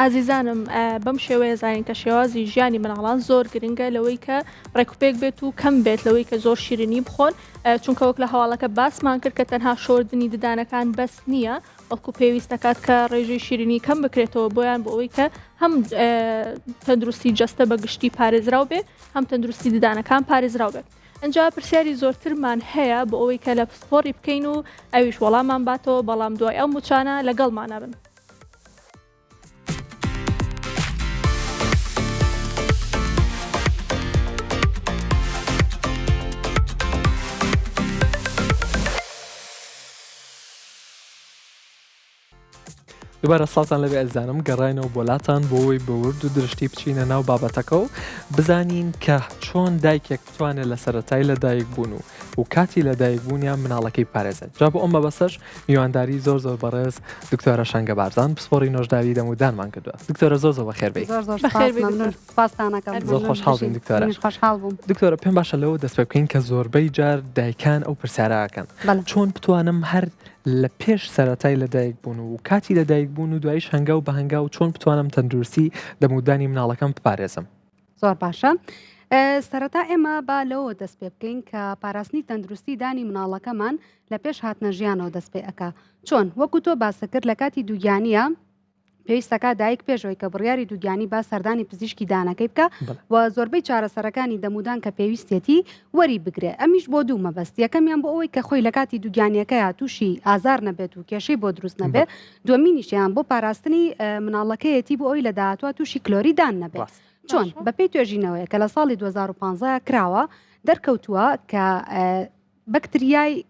ئازیزانم بەم شێوەیە زانین کە شێوازی ژیانی مناڵان زۆر گرنگە لەوەی کە ڕێکوپێک بێت و کەم بێت لەوەی کە زۆر شیرینی بخۆن چونکە وەک لە هەواڵەکە باسمان کرد کە تەنها شۆردنی ددانەکان بەس نییە بەڵکو پێویست دەکات کە ڕێژەی شیرینی کەم بکرێتەوە بۆیان بۆ ئەوەی کە هەم تەندروستی جەستە بە گشتی پارێزراو بێ هەم تەندروستی ددانەکان پارێزراو بێت. ئەجا پرسیاری زۆرترمان هەیە بۆ ئەوەی کە لە پسپۆڕی بکەین و ئەویش وەڵامان باتەوە بەڵام دوای ئەو موچانە لەگەڵمانە بن. دوبارە سڵاوتان لەبێ ئەزیزانم گەڕاینەوە بۆ لاتان بۆ ئەوەی بە ورد و درشتی بچینە ناو بابەتەکە و بزانین کە چۆن دایکێک بتوانێت لە سەرەتای لە دایک بوون و و کاتی لە دایک بوونیان مناڵەکەی بپارێزێت جا بۆ ئەم مەبەستەش میوانداری زۆر زۆر بەڕێز دکتۆرە شەنگە بارزان پسپۆڕی نۆژداری دەم و دانمان کردووە دکتۆرە زۆر زۆر بەخێر بێی زۆر زۆر بەخێر سپاس بێی مەمنون دکتۆر. سپاستان ئەکەم زۆر مەمنون خۆشحاڵ بین بژین دکتۆرە منیش خۆشحاڵ بووم دکتۆرە پێم باشە لەوە دەست پێ بکەین کە زۆربەی جار دایکان ئەو پرسیارە ئەکەن بەڵێ چۆن بتوانم هەر لە پێش سەرەتای لەدایک بوون و کاتی لەدایک بوون و دوایش هەنگاو بە هەنگاو چۆن بتوانم تەندروستی دەمودانی مناڵەکەم بپارێزم؟ زۆر باشە سەرەتا ئێمە با لەوە دەست پێ بکەین کە پاراستنی تەندروستی دانی مناڵەکەمان لە پێش هاتنە ژیانەوە دەست پێ ئەکا چۆن وەکو تۆ باسە کرد لە کاتی دووگیانیە پێویستەکە دایک پێشەوەی کە بڕیاری دووگیانی با سەردانی پزیشکی دانەکەی بکە و زۆربەی چارەسەرەکانی دەمودان کە پێویستێتی وەری بگرێ ئەمیش بۆ دوو مەبەست یەکەمیان بۆ ئەوەی کە خۆی لە کاتی دووگیانیەکەیا تووشی ئازار نەبێت و کێشەی بۆ دروست نەبێ دووەمینیشیان بۆ پاراستنی مناڵەکەیەتی بۆ ئەوی لە داهاتوە تووشی کلۆری دان نەبێت چۆن بەپێی توێژینەوەیە کە لە ساڵی 2015 کراوە دەرکەوتووە کە بەکتریای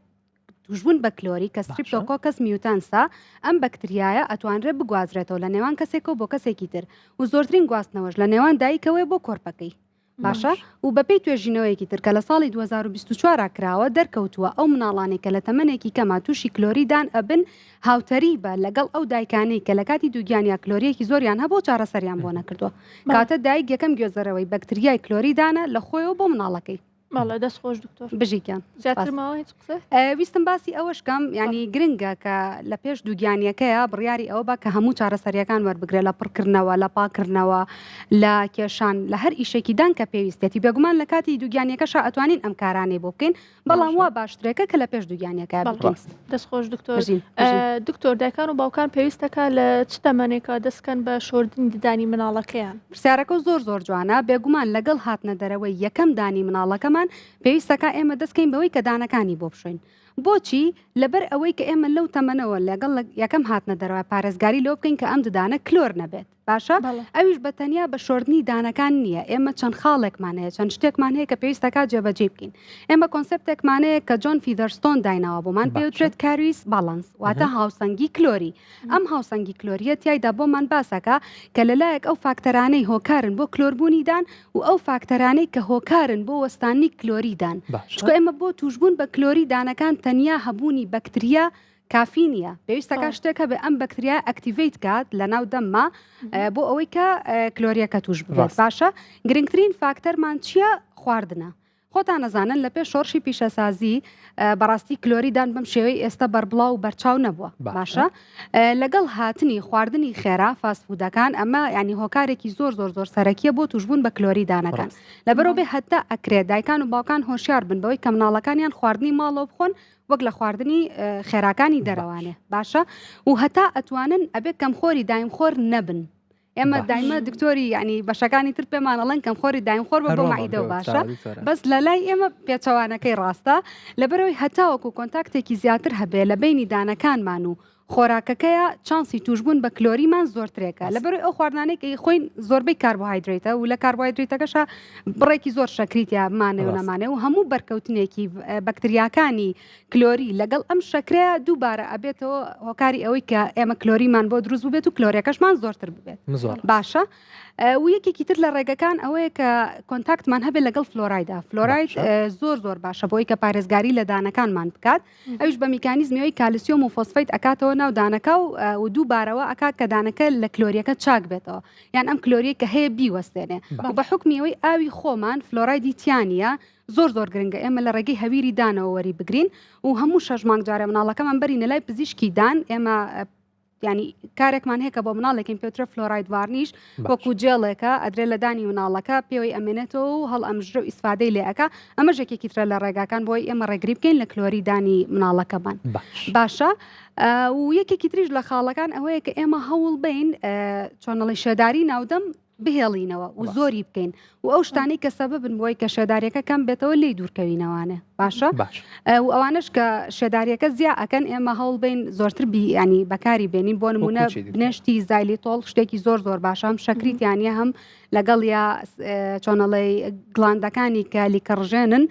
توشبوون بە کلۆری کە Streptococcus mutans ە ئەم بەکتریایە ئەتوانرێت بگوازرێتەوە لە نێوان کەسێکەوە بۆ کەسێکی تر و زۆرترین گواستنەوەش لە نێوان دایکەوەی بۆ کۆرپەکەی باشە و بەپێی توێژینەوەیەکی تر کە لە ساڵی 2024 کراوە دەرکەوتووە ئەو مناڵانەی کە لە تەمەنێکی کەما تووشی کلۆری دان ئەبن هاوتەریبە لەگەڵ ئەو دایکانەی کە لە کاتی دووگیانیا کلۆریەکی زۆریان هەبوو چارەسەریان بۆ نەکردووە کاتە دایک یەکەم گوێزەرەوەی بەکتریای کلۆری دانە لە خۆیەوە بۆ مناڵەکەی. بەڵێ دەست خۆش دکتۆر بژی گیان زیاتر ماوە هیچ قسە ویستم باسی ئەوەش کەم ینی گرنگە کە لە پێش دووگیانیەکەیە بڕیاری ئەوە بە کە هەموو چارەسەریەکان وەربگرێت لە پڕکردنەوە لە پاکردنەوە لە کێشان لە هەر ئیشێکی دان کە پێویستێتی بێگومان لە کاتی دووگیانیەکەشا ئەتوانین ئەم کارانەی بۆ بکەین بەڵام وا باشترێکە کە لە پێش دووگیانیەکە بکەین. دەست خۆش دکتۆر. دکتۆر دایکان و باوکان پێویستەکە لە چ تەمەنێکە دەستکەن بە شۆردنی ددانی مناڵەکەیان؟ پرسیارەکە زۆر زۆر جوانە، بێگومان لەگەڵ هاتنە دەرەوەی یەکەم دانی مناڵەکەمان پێویستەکا ئێمە دەستکەین بەوەی کە دانەکانی بۆ بشۆین. بۆچی؟ لەبەر ئەوەی کە ئێمە لەو تەمەنەوە لەگەڵ یەکەم هاتنە دەرەوە پارێزگاری لەوە بکەین کە ئەم ددانە کلۆر نەبێت. باشە ئەویش بە تەنیا بە شۆردنی دانەکان نییە ئێمە چەند خاڵێکمان هەیە چەند شتێکمان هەیە کە پێویستەکە جێبەجێ بکەین ئێمە concept ێکمان هەیە کە جۆن فیدەرستۆن دایناوە بۆمان پێوترێت caries balance واتە هاوسەنگی کلۆری ئەم هاوسەنگی کلۆریە تیایدا بۆمان باسەکە کە لەلایەک ئەو فاکتەرانەی هۆکارن بۆ کلۆربوونی دان و ئەو فاکتەرانەی کە هۆکارن بۆ وەستانی کلۆری دان چونکە ئێمە بۆ توشبوون بە کلۆری دانەکان تەنیا هەبوونی بەکتریا کافی نییە پێویستەکە شتێک هەبێ ئەم بەکتریا activate کات لە ناو دەمما بۆ ئەوەی کە کلۆریەکە توش ببێت باشە گرنگترین فاکتەرمان چییە خواردنە خۆتان ئەزانن لە پێش شۆڕشی پیشەسازی بەڕاستی کلۆری دان بەم شێوەی ئێستا بەربڵاو و بەرچاو نەبووە باشە لەگەڵ هاتنی خواردنی خێرا fast food ەکان ئەمە ینی هۆکارێکی زۆر زۆر زۆر سەرەکیە بۆ توشبوون بە کلۆری دانەکان لەبەرەوە بێ هەتا ئەکرێت دایکان و باوکان هۆشیار بن بەوەی کە مناڵەکانیان خواردنی ماڵەوە بخۆن وەک لە خواردنی خێراکانی دەرەوانێ باشە و هەتا ئەتوانن ئەبێ کەمخۆری دایم خۆر نەبن ئێمە دایمە دکتۆری ینی بەشەکانی تر پێمان ئەڵەن کەمخۆری دایم خۆر بە بۆ مەعیدە و باشە بەس لە لای ئێمە پێچەوانەکەی ڕاستە لەبەرەوەی هەتاوەکو contact ێکی زیاتر هەبێ لە بینی دانەکانمان و خۆراکەکەیە چانسی توشبوون بە کلۆریمان زۆرترێکە لەبەرەوەی ئەو خواردنانەی کە خۆین زۆربەی کاربۆهایدرێتە و لە کاربۆهایدرێتەکەشە بڕێکی زۆر شەکری تیا بمانێ و نەمانێ و هەموو بەرکەوتنێکی بەکتریاکانی کلۆری لەگەڵ ئەم شەکرەیە دووبارە ئەبێتەوە هۆکاری ئەوەی کە ئێمە کلۆریمان بۆ دروست ببێت و کلۆریەکەشمان زۆرتر ببێت باشە و یەکێکی تر لە ڕێگەکان ئەوەیە کە contact مان هەبێت لەگەڵ فلۆرایدا فلۆراید زۆر زۆر باشە بۆی کە پارێزگاری لە دانەکانمان بکات ئەویش بە میکانیزمی ئەوی کالسیۆم و فۆسفەیت ئەکاتەوە ناو دانەکە و و دووبارەوە ئەکات کە دانەکە لە کلۆریەکە چاک بێتەوە یان ئەم کلۆریە کە هەیە بیوەستێنێ و بە حوکمی ئەوەی ئاوی خۆمان فلۆرایدی تیا نییە زۆر زۆر گرنگە ئێمە لە ڕێگەی هەویری دانەوە وەری بگرین و هەموو شەش مانگ جارێ مناڵەکەمان بەرینە لای پزیشکی دان ئێمە ینی کارێکمان هەیە کە بۆ مناڵێکین پێوترە fluoride varnish وەکو جێڵێکە ئەدرێ لە دانی مناڵەکە پێوەی ئەمێنێتەوە و هەڵ ئەمژرە و ئیسفادەی لێ ئەکا ئەمەش یەکێکی ترە لە ڕێگاکان بۆی ئێمە ڕێگری بکەین لە کلۆری دانی مناڵەکەمان باشە و یەکێکی تریش لە خاڵەکان ئەوەیە کە ئێمە هەوڵ بین چۆنەڵی شێداری ناودەم. بهێڵینەوە و زۆری بکەین و ئەو شتانەی کە سەبەبن بۆی کە شێداریەکە کەم بێتەوە لێی دوورکەوینەوانێ باشە باش و ئەوانش کە شێداریەکە زیا ئەکەن ئێمە هەوڵ بین زۆرتر بی ینی بەکاری بێنین بۆ نمونە وەکو چی دکتۆر؟ بنێشتی xylitol شتێکی زۆر زۆر باشە هەم شەکری تیانە هەم لەگەڵ یا چۆنەڵی gland ەکانی کە لیکەڕژێنن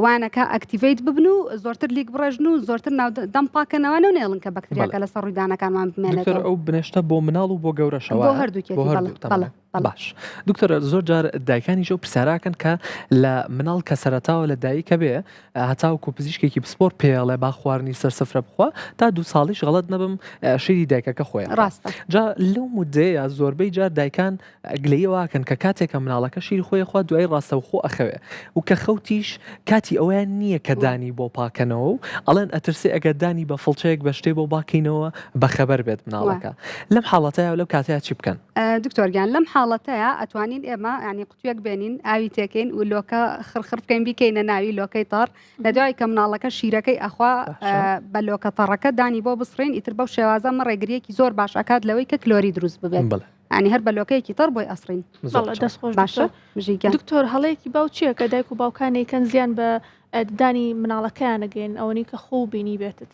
وانەکە activate ببن و زۆرتر لیک بڕێژن و زۆرتر ناو دەم پاکەنەوانە و نێڵن کە بەکتریاکە لەسەر ڕووی دانەکانمان بمێنێتەوە ئەو بنێشتە بۆ مناڵ و بۆ گەورەشەوە بۆ هەردووکێتی بۆ هەردوو تەمەنە. باش دکتۆرە زۆر جار دایکانیش ئەو پرسیاراکەن کە لە مناڵ کە سەرەتاوە لە دایکە بێ هەتاوکو پزیشکێکی پسپۆر پێڵێ با خواردنی سەر سفرە بخوا تا دوو ساڵیش غەڵەت نەبم شیری دایکەکە خۆیان ڕاستە جا لەو مدەیە زۆربەی جار دایکان گلەیی واکەن کە کاتێک کە مناڵەکە شیری خۆی ئەخوا دوایی ڕاستەوخۆ ئەخەوێ و کە خەوتیش کاتی ئەوەیان نییە کە دانی بۆ پاکەنەوە و ئەڵێن ئەترسێ ئەگەر دانی بە فڵچەیەک بە شتێ بۆ باکەینەوە بەخەبەر بێت مناڵەکە لەم حاڵەتەیا و لەو کاتەیا چی بکەن؟ دکتۆر گیان لەم حاڵەتەیا ئەتوانین ئێمە یانی قوتویەک بێنین ئاوی تێکەین و لۆکە خڕخڕ بکەین بیکەینە ناوی لۆکەی تەڕ لە دوای کە مناڵەکە شیرەکەی ئەخوا بە لۆکە تەڕەکە دانی بۆ بسڕین ئیتر بەو شێوازە مە ڕێگریەکی زۆر باش ئەکات لەوەی کە کلۆری دروست ببێت. یانی هەر بە لۆکەیەکی تەڕ بۆی ئەسڕین. بەڵێ دەست خۆش باشە بژی گیان. دکتۆر هەڵەیەکی باو چییە کە دایک و باوکان ئەیکەن زیان بە ددانی مناڵەکەیان ئەگەیەنن ئەوەنەی کە خۆو بینیبێتت؟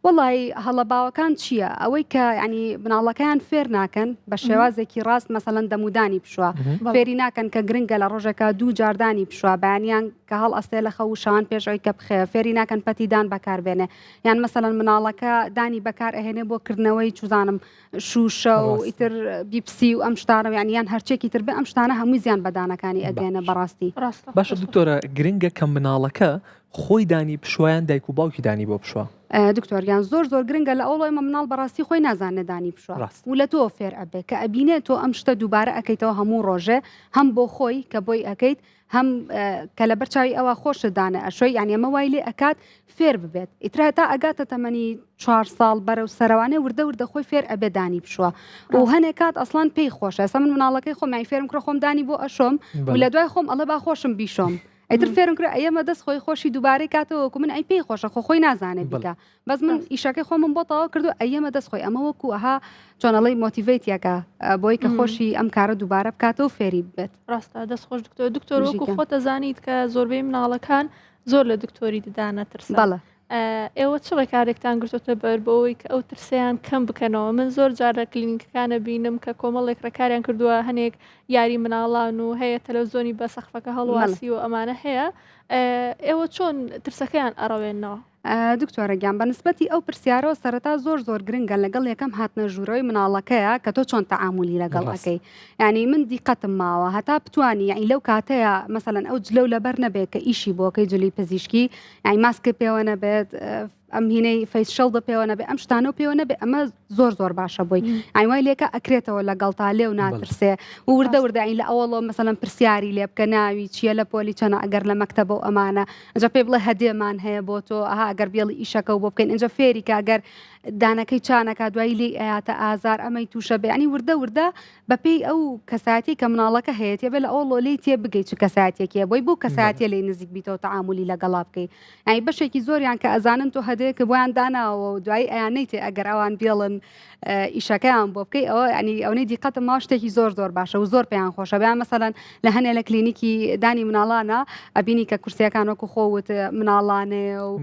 وەڵایی هەڵە باوەکان چییە ئەوەی کە ینی مناڵەکەیان فێر ناکەن بە شێوازێکی ڕاست مەسەلەن دەمودانی پشوە فێری ناکەن کە گرنگە لە ڕۆژێکە دوو جاردانی پشوە بەیانیان کە هەڵ ئەستێ لە خەو و شەوان پێش ئەوی کە بخێ فێری ناکەن پەتی دان بەکاربێنێ یان مەسەلەن مناڵەکە دانی بەکار ئەهێنێ بۆ کردنەوەی چوزانم شوشە و ئیتر بیپسی و ئەم شتانە یان یان هەرچێکی تر بێ ئەم شتانە هەمووی زیان بە دانەکانی ئەگەێنە بەڕاستی باشە دکتۆرە گرنگە کە مناڵەکە خۆی دانی پشوایان دایک و باوکی دانی بۆ پشوە دکتۆریان زۆر زۆر گرنگە لە ئەوڵۆ ئێمە مناڵ بەڕاستی خۆی نازانێت دانی پشوە و لە تۆ فێر ئەبێ کە ئەبینێ تۆ ئەم شتە دووبارە ئەەکەیتەوە هەموو ڕۆژێ هەم بۆ خۆی کە بۆی ئەەکەیت هەم کە لەبەر چاوی ئەوە خۆشت دانە ئەشۆی یانی ئەمە وای لێ ئەکات فێر ببێت ئیتر هەتا ئەگاتە تەمەنی چوار ساڵ بەرەو سەرەوانێ وردە وردە خۆی فێر ئەبێ دانی بشوە و هەنێک کات ئەسڵان پێی خۆشە ئێستا من مناڵەکەی خۆم یانی فێرم کرد خۆم دانی بۆ ئەشۆم و لە دوای خۆم ئەڵێ با خۆشم بیشۆم ئیتر فێرم کرد ئەیەمە دەست خۆی خۆشی دووبارەی کاتەوە وەکو من ئەی پێی خۆشە خۆ خۆی نازانێ بیکا بەس من ئیشەکەی خۆمم بۆ تەواو کردو ئەیەمە دەست خۆی ئەمە وەکو ئەها چۆنەڵی motivate یەکە بۆی کە خۆشی ئەم کارە دووبارە بکاتەوە فێری بێت. ڕاستە دەست خۆش دکتۆر دکتۆر وەکو خۆت دەزانیت کە زۆربەی مناڵەکان زۆر لە دکتۆری ددان ئەترسن بەڵێ ئێوە چ ڕێکارێکتان گرتوتە بەر بۆ ئەوەی کە ئەو ترسیان کەم بکەنەوە من زۆر جار لە کلینیکەکانە بینم کە کۆمەڵێک ڕێکاریان کردووە هەنێک یاری مناڵان و هەیە تەلەڤزیۆنی بە سەقفەکە هەڵواسی و ئەمانە هەیە ئێوە چۆن ترسەکەیان ئەڕەوێنەوە؟ دکتۆرە گیان بە نسبەتی ئەو پرسیارەوە سەرەتا زۆر زۆر گرنگە لەگەڵ یەکەم هاتنە ژوورەوەی مناڵەکەیە کە تۆ چۆن تەعامولی لەگەڵ ئەکەی یعنی من دیقەتم ماوە هەتا بتانی یعنی لەو کاتەیە مەسەلەن ئەو جلەو لەبەر نەبێت کە ئیشی بۆکەی جلی پزیشکی یعنی ماسک پێوە نەبێت ئەم هینەی face shield پێوە نەبێ ئەم شتانە پێوە نەبێ ئەمە زۆر زۆر باشە بۆی ئایوای لێکە ئەکرێتەوە لەگەڵ تا لێو ناترسێ و وردە وردە ئەین لە ئەوەڵۆ مەسەلەن پرسیاری لێ بکە ناوی چییە لە پۆلی چەنە ئەگەر لە مەکتەبە و ئەمانە ئەجا پێی بڵێ هەدێمان هەیە بۆ تۆ ئەها ئەگەر بێڵی ئیشەکە و بۆ بکەین ئینجا فێری کە ئەگەر دانەکەی چانەکە دوایی لێی ئەیاتە ئازار ئەمەی تووشە بێ ینی وردە وردە بەپێی ئەو کەسایەتی کە مناڵەکە هەیەتی بێ لە ئەوڵۆ لێی تێ بگەی چ کەسایەتێکیە بۆی بۆ کەسایەتیە لێی نزیک بیتەوە تەعامولی لەگەڵا بکەی یعنی بەشێکی زۆریان کە ئەزانن تۆ هەدەیەکە بۆیان داناوە و دوایی ئەیانەیتێ ئەگەر ئەوان بێڵن ئیشەکەیان بۆ بکەی ئەوە ینی ئەونەی دیقەتم ماوە شتێکی زۆر زۆر باشە و زۆر پێیان خۆشە بیان مەسەلەن لە هەنێ لە کلینیکی دانی مناڵانە ئەبینی کە کورسیەکان وەکو خۆوت مناڵانێ و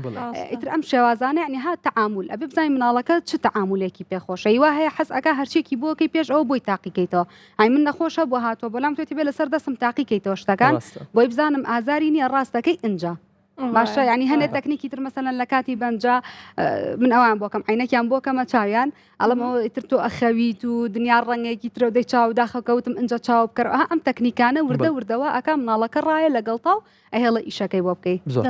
ئیتر ئەم شێوازانە ینی ها تەعامول ئەبێ بزانین مناڵەکە چ تەعامولێکی پێخۆشە وا هەیە حەز ئەکا هەرچێکی بۆکەی پێش ئەو بۆی تاقیکەیتەوە ئای من نەخۆشە بۆ هاتووە بۆلام توێتی بێ لەسەر دەستم تاقیکەیتەوە شتەکان بۆی بزانم ئازاری نییە ڕاستەکەی ئینجا باشە ینی هەنێ تەکنیکی تر مەسەلەن لە کاتی بەنجا من ئەوان بۆکەم عینەکیان بۆکەمە چاویان ئەڵم ئەوە ئیتر تۆ ئەخەویت و دنیا ڕەنگێکی ترە دەی چاو داخەکەوتم ئینجا چاو بکەر ئەم تەکنیکانە وردە وردەوە ئەک مناڵەکە ڕایە لەگەڵ تاو ئەهێڵە ئیشەکەی بۆ بکەی زۆر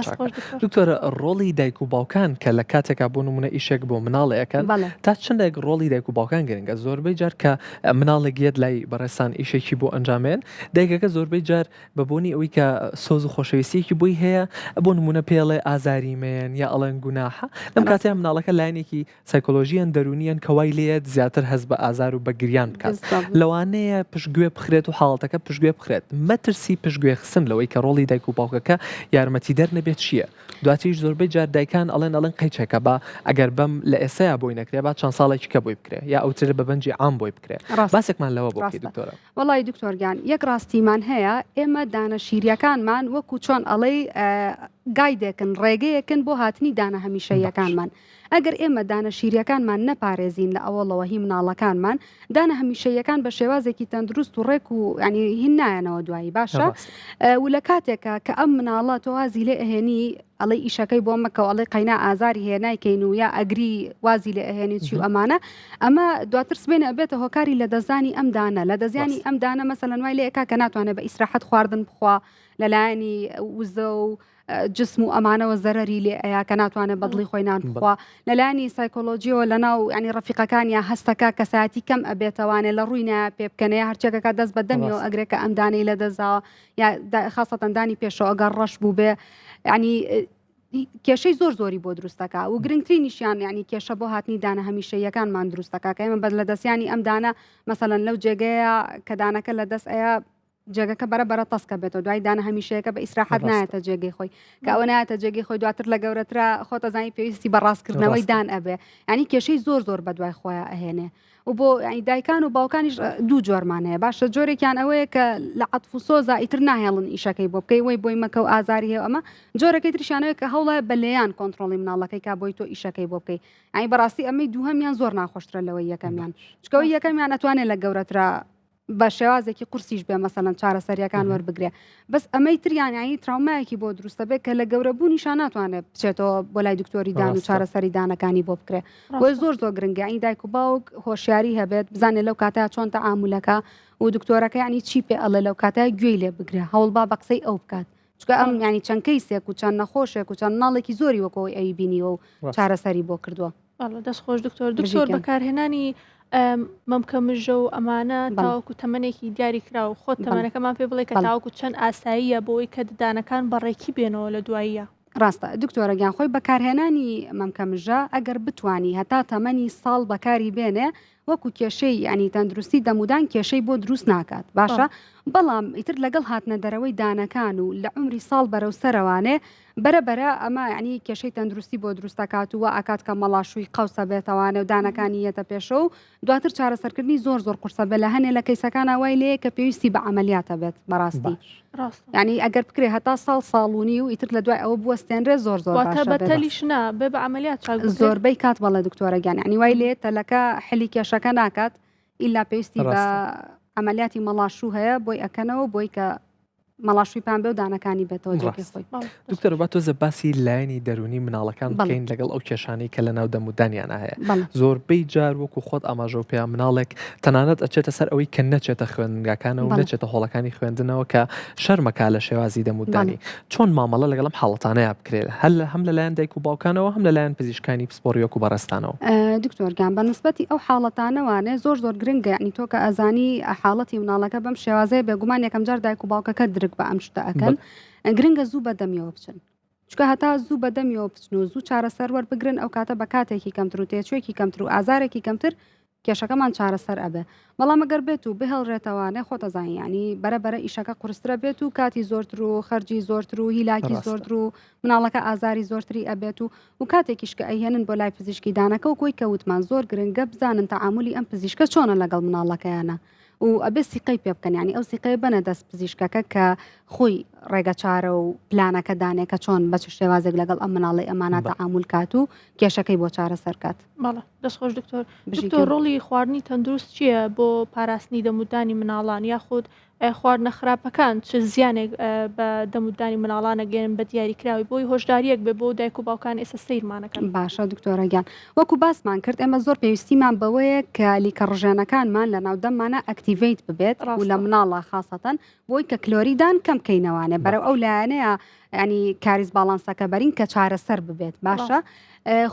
دکتۆرە ڕۆڵی دایک و باوکان کە لە کاتێکا بۆ نمونە ئیشێک بۆ مناڵێکەن تا چندێک ڕۆڵی دایک و باوکان گرنگە زۆربەی جار کە مناڵێک یەت لای بەڕێسان ئیشێکی بۆ ئەنجامێن دایکەکە زۆربەی جار بە بۆنی ئەوەی کە سۆز و خۆشەویستیەکی بۆی هەیە، بۆ نمونە پێڵێ ئازاری مەیەن یا ئەڵێن گوناحە لەم کاتەیا مناڵەکە لایەنێکی سایکۆلۆژییەن دەروونییەن کە وای لێیەت زیاتر هەست بە ئازار و بە گریان بکات. لەوانەیە پشتگوێ بخرێت و حاڵەتەکە پشتگوێ بخرێت. مەترسی پشتگوێ خستن لەوەی کە ڕۆڵی دایک و باوکەکە یارمەتیدەر نەبێت چییە؟ دواتریش زۆربەی جار دایکان ئەڵێن ئەڵێن قەیچەکە با ئەگەر بەم لە ئێسەیا بۆی نەکرێ با چەند ساڵێکی کە بۆی بکرێ یا ئەوترێ بە بەنجی عام بۆی بکرێ. باسێکمان لەوە بۆ بکەی دکتۆرە. وەڵایی دکتۆر گیان یەک ڕاستیمان هەیە ئێمە دانە شیریەکانمان وەکو چۆن ئەڵێی گایدێکن ڕێگەیەکن بۆ هاتنی دانە هەمیشەیەکانمان ئەگەر ئێمە دانە شیریەکانمان نەپارێزین لە ئەوەڵەوە هی مناڵەکانمان دانە هەمیشەیەکان بە شێوازێکی تەندروست و ڕێک و ینی هین نایەنەوە دوایی باشە و لە کاتێکە کە ئەم مناڵە تۆوازی لێ ئەهێنی ئەڵێی ئیشەکەی بۆ مەکە و ئەڵێی قەینا ئازاری هەیە نایکەین و یا ئەگری وازی لێ ئەهێنی چی و ئەمانە ئەمە دواتر سبێنە ئەبێتە هۆکاری لە دەستدانی ئەم دانە لە دەستیانی ئەم دانە مەسەلەن وای لێ ئەکا کە ناتوانێت بە ئیسراحەت خواردن بخوا لەلایەنی وزە و جسم و ئەمانەوە زەرەری لێ ئەیا کە ناتوانێت بەدڵی خۆی نان بخوا لەلایەنی سایکۆلۆژیەوە لەناو ینی ڕەفیقەکان یا هەستەکە کەسایەتی کەم ئەبێتەوانێ لە ڕووی نایە پێ بکەنێ هەرچێکەکە دەست بە دەمیەوە ئەگرێت کە ئەم دانەی لە دەستداوە یا خاصەتەن دانی پێشەوە ئەگەر ڕەش بوو بێ ینی کێشەی زۆر زۆری بۆ دروستەکە و گرنگترینیشیان ینی کێشە بۆ هاتنی دانە هەمیشەیەکانمان دروستەکە کە ئێمە بەد لە دەستیانی ئەم دانە مەسەەن لەو جێگەیە کە دانەکە لە دەست ئەیە جێگەکە بەرە بەرە تەسکە بێتەوە دوای دانە هەمیشەیەکە بە ئیسراحەت نایەتە جێگەی خۆی کە ئەوە نایەتە جێگەی خۆی دواتر لە گەورەترا خۆتەزانی پێویستی بە ڕاستکردنەوەی دان ئەبێ ینی کێشەی زۆر زۆر بە دوای خۆیان ئەهێنێ و بۆ یانی دایکان و باوکانیش دوو جۆرمان هەیە باشە جۆرێکیان ئەوەیە کە لە عەتف و سۆزا ئیتر ناهێڵن ئیشەکەی بۆ بکەی وەی بۆی مەکە و ئازاری هەیە ئەمە جۆرەکەی تریشانەوەی کە هەوڵە بە لێیان کۆنتڕۆڵی مناڵەکەی کا بۆی تۆ ئیشەکەی بۆ بکەی یانی بەڕاستی ئەمەی دووهەمیان زۆر ناخۆشترە لەوەی یەکەمیان چکەوەی یەکەمیان ئەتوانێت لە گەورەترا بە شێوازێکی قورسیش بێ مەسەلەن چارەسەریەکان وەربگرێ بەس ئەمەی تریان یانی تراومایەکی بۆ دروستە بێت کە لە گەورەبوونیشا ناتوانێت بچێتەوە بۆ لای دکتۆری دان و چارەسەری دانەکانی بۆ بکرێ بۆی زۆر زۆر گرنگە یانی دایک و باوک هۆشیاری هەبێت بزانێت لەو کاتە چۆن تەعامولەکە و دکتۆرەکە ینی چی پێ ئەڵێ لەو کاتە گوێی لێ بگرێ هەوڵبا بە قسەی ئەو بکات چونکە ئەم ینی چەند کەیسێک و چەند نەخۆشێک و چەند مناڵێکی زۆری وەکەوەی ئەوی بینیوە و چارەسەری بۆ کردووە. بەڵێ دەست خۆش دکتۆر دکتۆر بەکارهێنانی مەمکە مژە و ئەمانە تاوەکو تەمەنێکی دیاری کراو خۆت تەمەنەکەمان پێ بڵێ کە تاوەکو چەند ئاساییە بۆی کە ددانەکان بەڕێکی بێنەوە لە دواییە. ڕاستە دکتۆرە گیان خۆی بەکارهێنانی مەمکە مژە ئەگەر بتانی هەتا تەمەنی ساڵ بەکاری بێنێ وەکو کێشەی ینی تەندروستی دەمودان کێشەی بۆ دروست ناکات باشە بەڵام ئیتر لەگەڵ هاتنە دەرەوەی دانەکان و لە عمری ساڵ بەرەو سەرەوانێ بەرە بەرە ئەمە یانی کێشەی تەندروستی بۆ دروست دەکات و وا ئەکات کە مەڵاشووی قەوسە بێتەوانێ و دانەکانی یەتە پێشەوە و دواتر چارەسەرکردنی زۆر زۆر قورسە بێ لە هەنێ لە کەیسەکانا وای لێیە کە پێویستی بە عەمەلیاتە بێت بەڕاستی باش. ڕاستە. یانی ئەگەر بکرێ هەتا ساڵ ساڵ و نیو ئیتر لە دوای ئەوە بوەستێنرێ زۆر زۆر واتە باشە بە بێت. تەلیش نا بێ بە عەمەلیات چاک بکرێ؟ زۆربەی کات بەڵێ دکتۆرە گیان یانی وای لێیە تەلەکە حلی کێشەکە ناکات ئیلا پێویستی بە ڕاستە. عەمەلیاتی مەڵاشوو هەیە بۆی ئەکەنەوە بۆی کە مەڵاشوی پان بێ و دانەکانی بێتەوە جێگەی خۆی. دکتۆر با تۆزە باسی لایەنی دەروونی مناڵەکان بکەین لەگەڵ ئەو کێشانەی کە لە ناو دەم و دانیانە هەیە زۆربەی جار وەکو خۆت ئاماژەو پێیا مناڵێک تەنانەت ئەچێتە سەر ئەوەی کە نەچێتە خوێندنگاکانەوە نەچێتە هۆڵەکانی خوێندنەوە کە شەرمەکا لە شێوازی دەم و دانی چۆن مامەڵە لەگەڵم حاڵەتانەیە بکرێت هەر هەم لەلایەن دایک و باوکانەوە هەم لەلایەن پزیشکانی پسپۆڕی وەکو بەڕێزتانەوە. دکتۆر گیان بە نسبەتی ئەو حاڵەتانەوانێ زۆر زۆر گرنگە یعنی تۆ کە ئەزانی حاڵەتی مناڵەکە بەم شێوازەیە بێگومان یەکەم جار دایک و باوکەکە درک بە ئەم شتە ئەکەن گرنگە زوو بە دەمیەوە بچن چونکە هەتا زوو بە دەمیەوە بچن و زوو چارەسەر وەربگرن ئەو کاتە بە کاتێکی کەمتر و تێچوویەکی کەمتر و ئازارێکی کەمتر کێشەکەمان چارەسەر ئەبێ بەڵام ئەگەر بێت و بهێڵرێتەوانێ خۆت ئەزانی یانی بەرە بەرە ئیشەکە قورسترە بێت و کاتی زۆرتر و خەرجی زۆرتر و هیلاکی زۆرتر و مناڵەکە ئازاری زۆرتری ئەبێت و و کاتێکیش کە ئەیهێنن بۆ لای پزیشکی دانەکە و کۆی کە وتمان زۆر گرنگە بزانن تەعامولی ئەم پزیشکە چۆنە لەگەڵ مناڵەکەیانە و ئەبێ سیقەی پێ بکەن یانی ئەو سیقەیە بەنە دەست پزیشکەکە کە خۆی ڕێگە چارە و پلانەکە دانێ کە چۆن بە چ شێوازێک لەگەڵ ئەم مناڵی ئەمانە تەعامول کات و کێشەکەی بۆ چارەسەر کات. بەڵێ دەست خۆش دکتۆر. دکتۆر ڕۆڵی خواردنی تەندروست چییە بۆ پاراستنی دەمودانی مناڵان یاخود خواردنە خراپەکان چ زیانێک بە دەمودانی مناڵان ئەگەیەنن بە دیاریکراوی بۆی هۆشداریەک بێ بۆ دایک و باوکان ئێستا سەیرمانەکەن. باشە دکتۆرە گیان وەکو باسمان کرد ئێمە زۆر پێویستیمان بەوەیە کە لیکە ڕژێنەکانمان لە ناو دەممانە activate ببێت و لە مناڵە خاسەتەن بۆی کە کلۆریدان کەم کەینەوانێ بەرەو ئەو لایەنەیە ینی caries balance ەکە بەرین کە چارەسەر ببێت باشە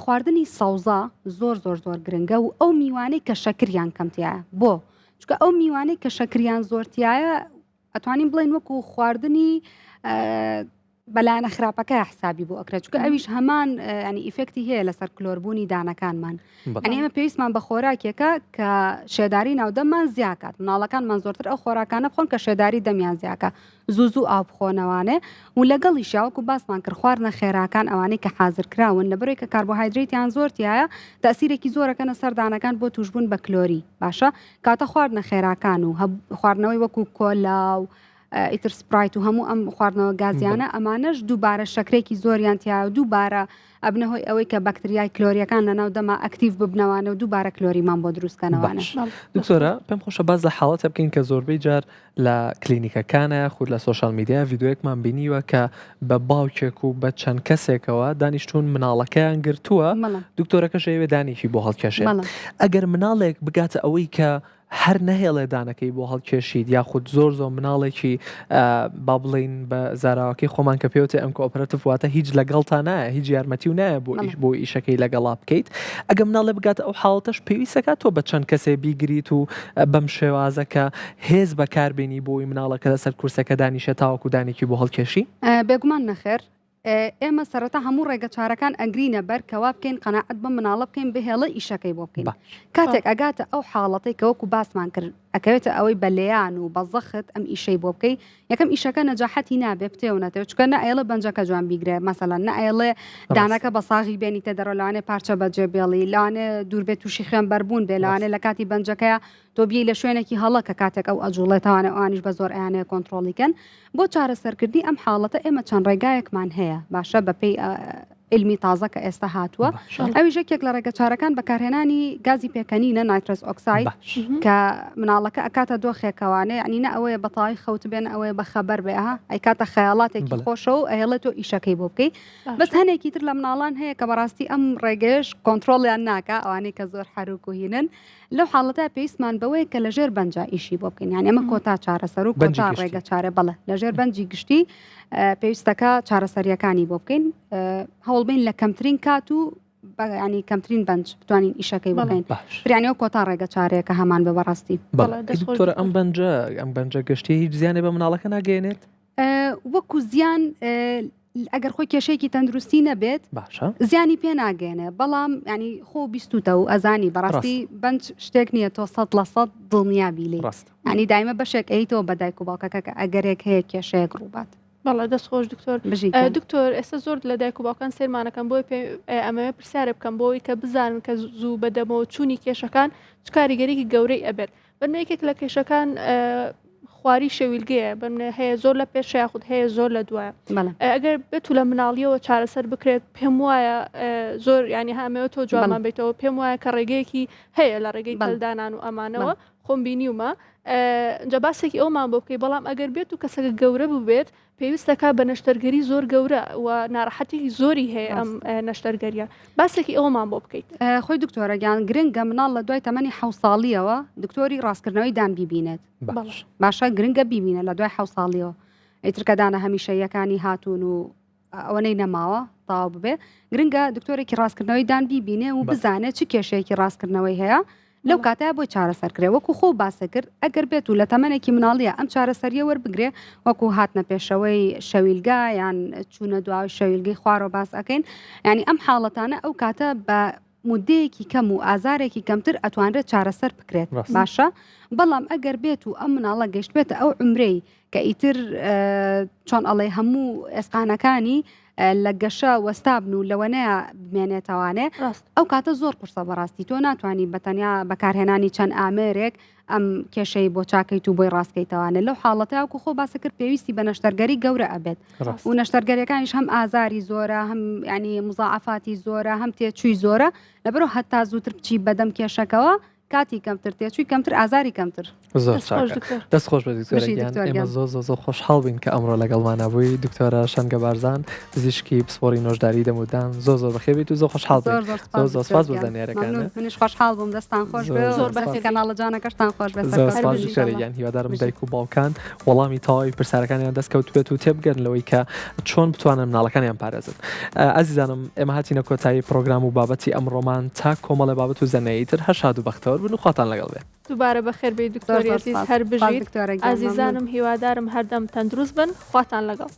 خواردنی سەوزە زۆر زۆر زۆر گرنگە و ئەو میوانەی کە شەکریان کەمتیایە بۆ چونکە ئەو میوانەی کە شەکریان زۆر تایە ئەتوانین بڵێن وەکو خواردنی. بەلایەنە خراپەکە حسابی بۆ ئەکرێت چونکە ئەویش هەمان ینی effect ی هەیە لەسەر کلۆربوونی دانەکانمان ئەنی ئێمە پێویستمان بە خۆراکێکە کە شێداری ناودەممان زیاکات مناڵەکانمان زۆرتر ئەو خۆراکانە بخۆن کە شێداری دەمیان زیاکە زوو زوو ئاو بخۆنەوانێ و لەگەڵیشیا وەکو باسمان کرد خواردنە خێراکان ئەوانەی کە حازر کراون لەبەرەوەی کە کاربۆهایدرەیتیان زۆر تیایە تەئسیرێکی زۆرەکەنە سەر دانەکان بۆ توشبوون بە کلۆری باشە کاتە خواردنە خێراکان و خواردنەوەی وەکو کۆلا و ئیتر سپرایت و هەموو ئەم خواردنەوە گازیانە ئەمانەش دووبارە شەکرێکی زۆریان تیا و دووبارە ئەبنە هۆی ئەوەی کە بەکتریای کلۆریەکان لەناو دەما active ببنەوانە و دووبارە کلۆریمان بۆ دروستکەنەوانە. دکتۆرە پێم خۆشە باز لە حاڵەتە بکەین کە زۆربەی جار لە کلینیکەکانە یاخود لە social media ڤیدیۆیەکمان بینیوە کە بە باوکێک و بە چەند کەسێکەوە دانیشتون مناڵەکەیان گرتووە دکتۆرەکەش ئەیەوێ دانێکی بۆ هەڵکێشێ ئەگەر مناڵێک بگاتە ئەوەی کە هەر نەهێڵێ دانەکەی بۆ هەڵکێشیت یاخود زۆر زۆر مناڵێکی با بڵین بە زاراوەکەی خۆمان کە پێوتێ uncooperative واتە هیچ لەگەڵتا نایە هیچ یارمەتی و نایە بۆ ئیش بۆ ئیشەکەی لەگەڵا بکەیت ئەگە مناڵێ بگاتە ئەو حاڵەتەش پێویستەکات تۆ بە چەند کەسێ بیگریت و بەم شێوازە کە هێز بەکار بێنی بۆی مناڵەکە لەسەر کورسەکە دانیشێ تاوەکو دانێکی بۆ هەڵکێشی؟ بێگومان نەخێر، ئێمە سەرەتا هەموو ڕێگە چارەکان ئەگرینە بەر کە وا بکەین قەناعەت بەم مناڵە بکەین بهێڵێ ئیشەکەی بۆ بکەین. کاتێک ئەگاتە ئەو حاڵەتەی کە وەکو باسمان کرد ئەکەوێتە ئەوەی بە لێیان و بە زەخت ئەم ئیشەی بۆ بکەی یەکەم ئیشەکە نەجاحەتی نابێ پتێو نەتێو چونکە نە ئەیڵێ بەنجەکە جوان بیگرێ مەسەلەن نە ئەیڵێ دانەکە بە ساغی بێنیتە دەرەوە لەوانەیە پارچە بەجێ بێڵی لەوانەیە دوور بێ تووشی خوێن بەربوون بێ لەوانەیە لە کاتی بەنجەکەیا تۆ بیەی لە شوێنێکی هەڵە کە کاتێک ئەو ئەجوڵێتەوانێ ئەوانیش بە زۆر ئەیانەوێ کۆنتڕۆڵی کەن بۆ چارەسەرکردنی ئەم حاڵەتە ئێمە چەند ڕێگایەکمان هەیە باشە بەپێی علمی تازە کە ئێستا هاتووە ئەویش یەکێک لە ڕێگە چارەکان بەکارهێنانی گازی پێکەنینە nitrous oxide کە مناڵەکە ئەکاتە دۆخێکەوانێ ینی نە ئەوەیە بەتای خەوت بێن ئەوەیە بە خەبەر بێ ها ئەیکاتە خەیاڵاتێکی خۆشە و ئەهێڵێت تۆ ئیشەکەی بۆ بکەی بەس هەنێکی تر لە مناڵان هەیە کە بەڕاستی ئەم ڕێگەیەش کۆنتترۆلیان ناکە ئەوانەی کە زۆر حەروک و هینن لەو حاڵەتە پێویستمان بەوەیە کە لەژێر بەنجا ئیشی بۆ بکەین یان ئێمە کۆتا چارەسەر و کۆتا ڕێگە چارە بەڵێ لەژێر بەنجی گشتی پێویستەکە چارەسەریەکانی بۆ بکەین هەوڵبین لە کەمترین کات و ینی کەمترین بەنج بتوانین ئیشەکەی بکەین پریانەوە کۆتا ڕێگە چارەیەکە هەمان بە بەڕاستی دکتۆرە ئەم بەنجە ئەم بەنجە گشتی هیچ زیانێ بە مناڵەکە ناگەێنێت وەکو زیان ئەگەر خۆی کێشەیەکی تەندروستی نەبێت باشە زیانی پێ ناگەێنێ بەڵام ینی خۆ بیستوتە و ئەزانی بەڕاستی بەنج شتێک نییە تۆ سە لە سە دڵنیا بیلی ڕاست ینی دایمە بەشێک ئەیتەوە بە دایک و باوکەکە کە ئەگەرێک هەیە کێشەیەک ڕووبات. بەڵێ دەست خۆش دکتۆر دکتۆر ئێستا زۆر لە دایک و باوکان سێرمانەکەم بۆی پێ ئەمەوێ پرسیارە بکەم بۆی کە بزانن کە زوو بەدەمەوە چوونی کێشەکان چ کاریگەریکی گەورەی ئەبێت بەرنە یەکێک لە کێشەکان خواری شەویلگەیە بەمنە هەیە زۆر لە پێش یاخود هەیە زۆر لە دوایە ئەگەر بێت و لە مناڵیەوە چارەسەر بکرێت پێم وایە زۆر ینی هامەوە تۆ جوابمان بیتەوە پێم وایە کە ڕێگەیەکی هەیە لە ڕێگەی پەلدانان و ئەمانەوە خۆم بینیومە جا باسێکی ئەومان بۆ بکەی بەڵام ئەگەر بێت و کەسەکە گەورە ببێت پێویست دەکات بە نەشتەرگەری زۆر گەورە و ناڕەحەتێکی زۆری هەیە ئەم نەشتەرگەریە باسێکی ئەومان بۆ بکەیت. خۆی دکتۆرە گیان گرنگە مناڵ لە دوای تەمەنی حەو ساڵیەوە دکتۆری ڕاستکردنەوەی دان بیبینێت باشە گرنگە بیبینە لە دوای حەو ساڵیەوە ئیتر کە دانە هەمیشەیەکانی هاتوون و ئەوەنەی نەماوە تەواو ببێ گرنگە دکتۆرێکی ڕاستکردنەوەی دان بیبینێ و بزانێت چ کێشەیەکی ڕاستکردنەوەی هەیە لەو کاتەیا بۆی چارەسەر کرێ وەکو خۆو باست کرد ئەگەر بێت و لە تەمەنێکی مناڵیە ئەم چارەسەریە وەربگرێ وەکو هاتنە پێشەوەی شەویلگە یان چوونە دواوەی شەویلگەی خوارەوە باس ئەکەین یعنی ئەم حاڵەتانە ئەو کاتە بە مدەیەکی کەم و ئازارێکی کەمتر ئەتوانرێت چارەسەر بکرێت باشە بەڵام ئەگەر بێت و ئەم مناڵە گەشتبێتە ئەو عمرەی کە ئیتر چۆن ئەڵێ هەموو ئێسقانەکانی لە گەشە وەستابن و لەوەنەیە بمێنێتەوانێ ئەو کاتە زۆر قورسە بەڕاستی تۆ ناتوانانی بە تەنیا بەکارهێنانی چەند ئامێرێک ئەم کێشەی بۆ چاکەیت و بۆی ڕاستکەیتەوانێ لەو حاڵەتەکو خۆ باسە کرد پێویستی بە نەشتەرگەری گەورە ئەبێت و نەشتەرگەریەکانیش هەم ئازاری زۆرە هەم ینی مزاعفاتی زۆرە هەم تێچووی زۆرە لەبەرو هەتا زووتر بچی بەدەم کێشەکەوە کاتی کەمتر تێچووی کەمتر ئازاری کەمتر. زۆر چاکە دەست خۆش بێت دکتۆرە گیان ئێمە زۆر زۆر زۆر خۆشحاڵ بووین کە ئەمڕۆ لەگەڵمانە بووی دکتۆرە شەنگە بارزان پزیشکی پسپۆڕی نۆژداری دەم و دان زۆر زۆر بەخێر بیت و زۆر خۆشحاڵ بووین زۆر زۆر سپاس بۆ زانیاریەکانت منیش خۆشحاڵ بووم دەستان خۆش بێ زۆر بەخێر کەناڵە جوانەکەشتان خۆش بێ زۆر سپاس دکتۆرە گیان هیوادارم دایک و باوکان وەڵامی تەواوی پرسیارەکانیان دەست کەوتبێت و تێبگەن لەوەی کە چۆن بتوانن مناڵەکانیان پارێزن ئازیزانم ئێمە هاتینە کۆتایی پرۆگرام و بابەتی ئەمڕۆمان تا کۆمەڵێ بابەت و زانیاری تر هەر شاد و بەختەوەر بن و خواتان لەگەڵ بێ. دووبارە بەخێر بێی دکتۆری ئەزیز هەر بژیت ئازیزانم هیوادارم هەردەم تەندروست بن خواتان لەگەڵ.